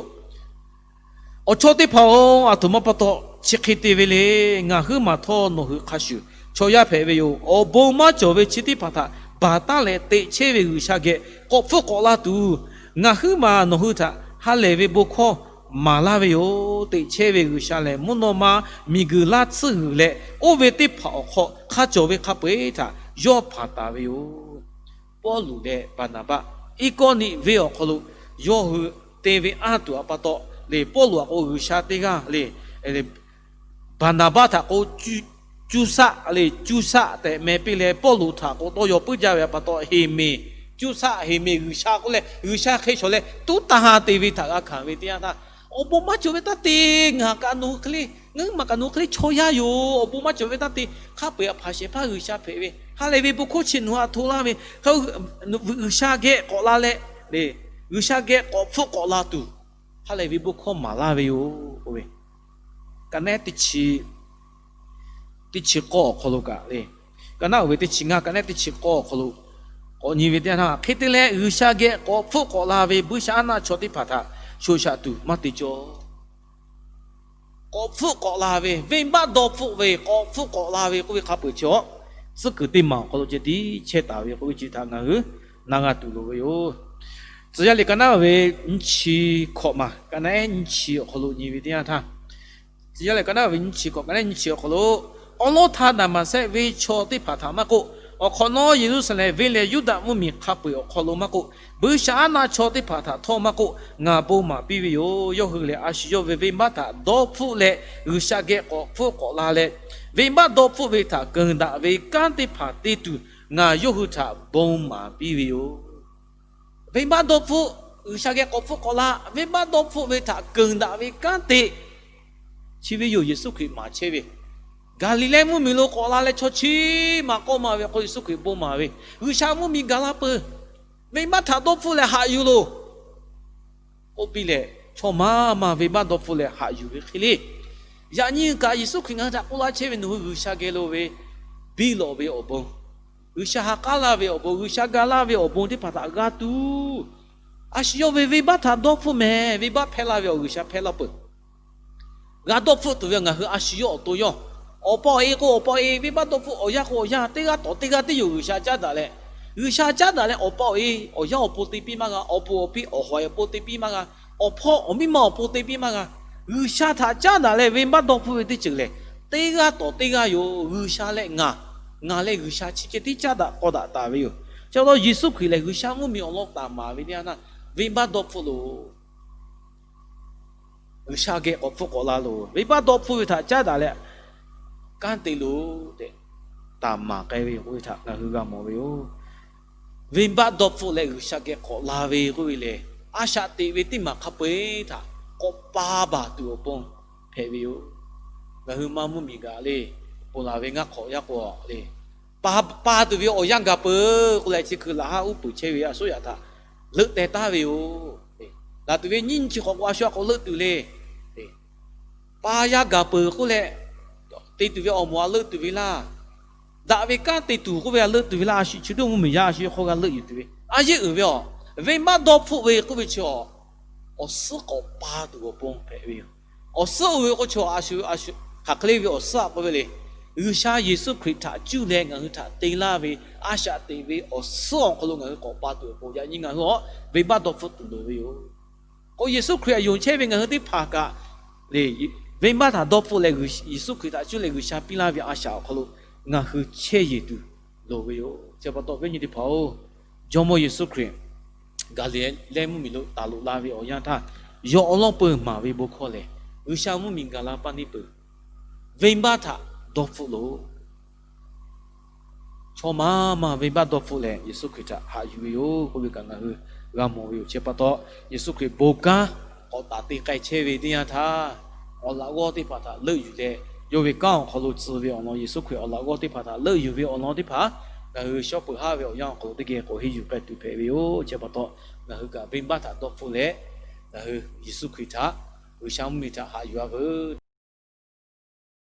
Awˬ chawˇ teˇ hpaˍ-oˬ, aˬ htoꞈ ma pa taw chi hk'e te ve le. Ngaˬ huiˉ maˬ htawˇ nawˬ hui hk'a shuˍ chaw yaˇ hpehꞈ ve yoˬ. Awˬ bon maˇ cawˬ ve chi teˇ hpaˍ htaꞈ baˬ taˉ leh teꞈ chehˇ ve G'uiˬsha geh k'awꞈ hpfuhˆ k'awꞈ la tuˬ, ngaˬ huiˉ maˬ nawˬ hui htaꞈ ha lehˬ ve bon hkawˇ maˍ laˇ ve yoˬ. Teꞈ chehˇ ve G'uiˬsha lehˬ, mvuhˇ naw ma miˬguiˬ laˇ tsuhˇ g'uiˬ leh oˇ ve teˇ hpaˍ awˬ hk'aw hk'a cawˬ ve hk'a peu-eˬ htaꞈ yawˇ hpanˍ taˍ ve yoˬ. Pawˇluꞈ leh Baˍnaˍbaˆ Iˉkawˇniˆ venˇ awˬ hk'aw lo yawˇ hui te ve anˇ tuˬ a pa taw le, Pawˇluꞈ a k'o G'uiˬsha teˇ g'aˇ le, Baˍnaˍbaˆ htaꞈ k'o, cuˇ saˆ le, cuˇ saˆ tehꞈ meh piˇ leh, Pawˇluꞈ htaꞈ k'o tawˇ yaw puiˉ jaˇ ve a pa taw, Heˍmeˍ, cuˇ saˆ Heˍmeˍ G'uiˬsha k'oˆ leh G'uiˬsha hk'e shawˍ leh tuˉ tanˇ ha te ve htaꞈ g'a hkanˍ ve teˇ yanˇ htaˇ, awˬ bon maˇ cawˬ ve taˇ te, ngaˬ kaꞈ nawˬ hui hk'e le, ngaˬ huiˉ maˬ kaꞈ nawˬ hui hk'e le chaw yaˇ yoˬ. Awˬ bon maˇ cawˬ ve taˇ te, hk'a peu-eˬ a hpaˍ shehˍ hpaˇ G'uiˬsha hpehꞈ ve, ha lehˬ ve bon hkawˇ chi nawˬ hui a htoꞈ laˇ ve, G'uiˬsha geh k'awꞈ la leh le, G'uiˬsha geh k'awꞈ hpfuhˆ k'awꞈ la tuˬ, ha lehˬ ve bon hkawˇ maˍ laˇ ve yoˬ k'oˆ ve, ka naˉ teˇ chi teˇ chi k'awˇ awˬ hk'aw lo kaꞈ le, ka naˉ oˇ ve teˇ chi ngaˇ, ka naˉ teˇ chi k'awˇ awˬ hk'aw lo k'awꞈ nyi ve teˇ yanˇ htaˇ, hk'e te leh G'uiˬsha geh k'awꞈ hpfuhˆ k'awꞈ la ve buiˇshaˆaˉnaˆ chaw teˇ hpaˍ htaꞈ shoꞈ shaꞈ tuˬ maˇ te cawˇ. K'awꞈ hpfuhˆ k'awꞈ la ve, venˇbaˆ dawˇ hpfuhˆ ve k'awꞈ hpfuhˆ k'awꞈ la ve k'oˆ ve hk'a peu-eˬ chi awˬ tcuhˉ kuiˬ teˇ maˬ awˬ hk'aw lo ceh tiˉ chehˇ taˍ ve k'oˆ ve chi htaꞈ ngaˬ hui na g'a tuˬ loˍ ve yoˬ. Tcuh yaˇ liꞈ ka naˉ ve nyiˇ chi hkawꞈ maˬ, ka naˉ ehˉ nyiˇ chi awˬ hk'aw lo nyi ve teˇ yanˇ htaˇ, Tcuh yaˇ liꞈ ka naˉ ve nyiˇ chi hkawꞈ, ka naˉ ehˉ nyiˇ chi awˬ hk'aw lo, awˉ lawˉ htaˇ Daˍmaˍsehˆ venˇ chaw teˇ hpaˍ htaꞈ maˇ k'oˆ, awˬ hk'awꞈ nawˉ Yeˍruˆsaˍlehnˍ venˇ leh Yuˇdaꞈ mvuhˇmiˬ hk'a peu-eˬ awˬ hk'aw lo maˇ k'oˆ, buiˇshaˆaˉnaˆ chaw teˇ hpaˍ htaꞈ htawˇ maˇ k'oˆ, ngaˬ bon maˍ piˇ ve yoˬ. Yawˇ hui lehˬ, a shu yawˇ ve venˇbaˆ htaꞈ dawˇ hpfuhˆ leh G'uiˬsha geh k'awꞈ hpfuhˆ k'awꞈ la leh, venˇbaˆ dawˇ hpfuhˆ ve htaꞈ keunˍ daꞈ ve kanˉ teˇ hpaˍ te tuˬ ngaˬ yawˇ hui htaꞈ bon maˍ piˇ ve yoˬ. Venˇbaˆ dawˇ hpfuhˆ, G'uiˬsha geh k'awꞈ hpfuhˆ k'awꞈ la, venˇbaˆ dawˇ hpfuhˆ ve htaꞈ keunˍ daꞈ ve kanˉ te chi ve yoˬ. Yeˍsuˆ Hkriꞈ maˍ chehˇ ve, Gaˍliˍlehˇ mvuhˇmiˬ lo k'awꞈ la leh chaw chi maˬ k'awˇ maˬ ve awˬ hk'aw lo Yeˍsuˆ Hkriꞈ bon maˍ ve, G'uiˬsha mvuhˇmiˬ gaˬ la peuˬ, venˇbaˆ htaꞈ dawˇ hpfuhˆ leh haꞈ yuˬ loˬ k'oˆ piˇ leh, chaw maˬ maˬ venˇbaˆ dawˇ hpfuhˆ leh haꞈ yuˬ ve hk'e le. Yaꞈ nyi kaꞈ Yeˍsuˆ Hkriꞈ ngaˬ hui htaꞈ k'oˆ laˇ chehˇ ve, nawˬ hui G'uiˬsha geh lo ve biˇ lawꞈ ve awˬ bon, G'uiˬsha ha k'aˉ laˇ ve awˬ bon, G'uiˬsha ga laˇ ve awˬ bon teˇ hpaˍ htaꞈ g'a tuˬ, a shu yawˇ ve venˇbaˆ htaꞈ dawˇ hpfuhˆ mehˍ. Venˇbaˆ hpehˇ laˇ ve awˬ G'uiˬsha hpehˇ laˇ peuˬ. G'a dawˇ hpfuhˆ tuˬ ve ngaˬ hui a shu yawˇ awˬ to yawˇ. Awˬ pa awˬ e k'o awˬ pa awˬ e, venˇbaˆ dawˇ hpfuhˆ awˬ yanˇ k'o awˬ yanˇ, teˇ g'aˇ tawˍ teˇ g'aˇ teˇ yoˬ G'uiˬsha caˉ daꞈ leh, G'uiˬsha caˉ daꞈ leh awˬ pa awˬ e awˬ yanˇ awˬ pon te piˇ maˇ g'a, awˬ pon awˬ piˇ awˬ hawˍ awˬ pon te piˇ maˇ g'a, awˬ hpawˇ awˬ miˇ ma awˬ pon te piˇ maˇ g'a. G'uiˬsha htaꞈ caˉ daꞈ leh venˇbaˆ dawˇ hpfuhˆ ve teˇ ceuˬ lehˬ, teˇ g'aˇ tawˍ teˇ g'aˇ yoˬ. G'uiˬsha leh ngaˬ, ngaˬ leh G'uiˬsha chi ceh tiˉ caˉ daꞈ k'aw daꞈ taˍ ve yoˬ. Chi pa taw Yeˍsuˆ Hkriꞈ lehˬ G'uiˬsha mvuhˇmiˬ awˬ lawn taˍ maˍ ve teˇ yanˇ htaˇ, venˇbaˆ dawˇ hpfuhˆ loˬ. G'uiˬsha geh k'awꞈ hpfuhˆ k'awꞈ la loˬ. Venˇbaˆ dawˇ hpfuhˆ ve htaꞈ caˉ daꞈ leh kanˉ te loˬ tehꞈ, taˍ maˍ k'ai ve yoˬ k'oˆ ve htaꞈ ngaˬ hui g'a mawˬ ve yoˬ. Venˇbaˆ dawˇ hpfuhˆ leh G'uiˬsha geh k'awꞈ la ve k'oˆ ve lehˬ, a shaꞈ teꞈ ve teˇ maˬ hk'a peu-eˬ htaꞈ k'awꞈ pa baˬ tuˬ awˬ pon hpehꞈ ve yoˬ. Ngaˬ hui maˇ mvuhˇmiˬ gaˬ le, ponˬ laˬ ve ngaˇ hk'awꞈ yaˇ k'o le, pa, pa tuˬ ve awˬ yanˇ gaˬ peuˬ k'oˆ leh, chi hkui laꞈ haˉ uˉ peunˍ chehˇ ve a suˉ yaꞈ htaꞈ leuˆ teh taˍ ve yoˬ. Laˬ tuˬ ve nyiˇ nyi chi hk'awꞈ k'o a shu a k'o leuˆ tuˬ le. Pa yaˇ gaˬ peuˬ k'oˆ leh, te tuˬ ve awˬ moˍ a leuˆ tuˬ ve laˇ. Daꞈ ve kanˉ te tuˬ k'oˆ ve a leuˆ tuˬ ve laˇ. A shu chi doˇ mvuhˇmiˬ yaˇ a shu hk'aw g'a leuˆ yuˬ tuˬ ve a yeˇ uiˍ ve a, venˇbaˆ dawˇ hpfuhˆ ve k'oˆ ve chi a, awˬ suhˉ k'awꞈ pa tuˬ awˬ pon hpehꞈ ve yoˬ. Awˬ suhˉ oˇ ve k'o chi a shu, a shu hk'aˬ hk'e le ve awˬ suhˉ a k'oˆ ve le. G'uiˬsha Yeˍsuˆ Hkriꞈ htaꞈ cuˇ leh ngaˬ hui htaꞈ te laˇ ve a shaꞈ teꞈ ve awˬ suhˉ awˬ hk'aw lo ngaˬ hui k'awꞈ pa tuˬ awˬ pon yaꞈ nyi ngaˬ hui a venˇbaˆ dawˇ hpfuhˆ tuˬ loˍ ve yoˬ. K'o Yeˍsuˆ Hkriꞈ htaꞈ yonˍ chehˇ ve ngaˬ hui teˇ hpaˍ kaꞈ le, venˇbaˆ htaꞈ dawˇ hpfuhˆ leh Yeˍsuˆ Hkriꞈ htaꞈ cuˇ leh G'uiˬsha piˇ laˇ ve a shaꞈ awˬ hk'aw lo ngaˬ hui chehˇ yeˬ tuˬ loˍ ve yoˬ. Chi pa taw viˉ nyi teˇ hpaˍ-oˬ, Jawˇmawˇ Yeˍsuˆ Hkriꞈ Gaˍliˍlehˇ mvuhˇmiˬ lo taˍ loꞈ la ve awˬ yanˇ htaˇ, yawˇ awˉ lawˉ peuˬ maˍ ve bon hkawˇ lehˬ, G'uiˬsha mvuhˇmiˬ gaˬ la paˇ neˇ peuˬ, venˇbaˆ htaꞈ dawˇ hpfuhˆ loˬ. Chaw maˇ maˇ venˇbaˆ dawˇ hpfuhˆ leh Yeˍsuˆ Hkriꞈ htaꞈ haꞈ yuˬ ve yoˬ k'oˆ ve kaꞈ ngaˬ hui g'a mawˬ ve yoˬ. Chi pa taw, Yeˍsuˆ Hkriꞈ bon kanˉ k'awꞈ taˍ te k'ai chehˇ ve teˇ yanˇ htaˇ, awˬ laꞈ g'awˇ teˇ hpaˍ htaꞈ leuˆ yuˬ leh, yawˇ ve kanˉ awˬ hk'aw lo tcuh ve awˬ lawn, Yeˍsuˆ Hkriꞈ awˬ laꞈ g'awˇ teˇ hpaˍ htaꞈ leuˆ yuˬ ve awˬ lawn teˇ hpaˍ, ngaˬ hui shawˉ peuˬ haˉ ve awˬ yanˇ awˬ hk'aw lo teˇ geh k'awꞈ henˇ yuˬ k'ai tuˬ hpehꞈ ve yoˬ. Chi pa taw, ngaˬ hui kaꞈ venˇbaˆ htaꞈ dawˇ hpfuhˆ leh, ngaˬ hui Yeˍsuˆ Hkriꞈ htaꞈ, G'uiˬsha mvuhˇmiˬ htaꞈ haꞈ yuˬ-a veuˬ.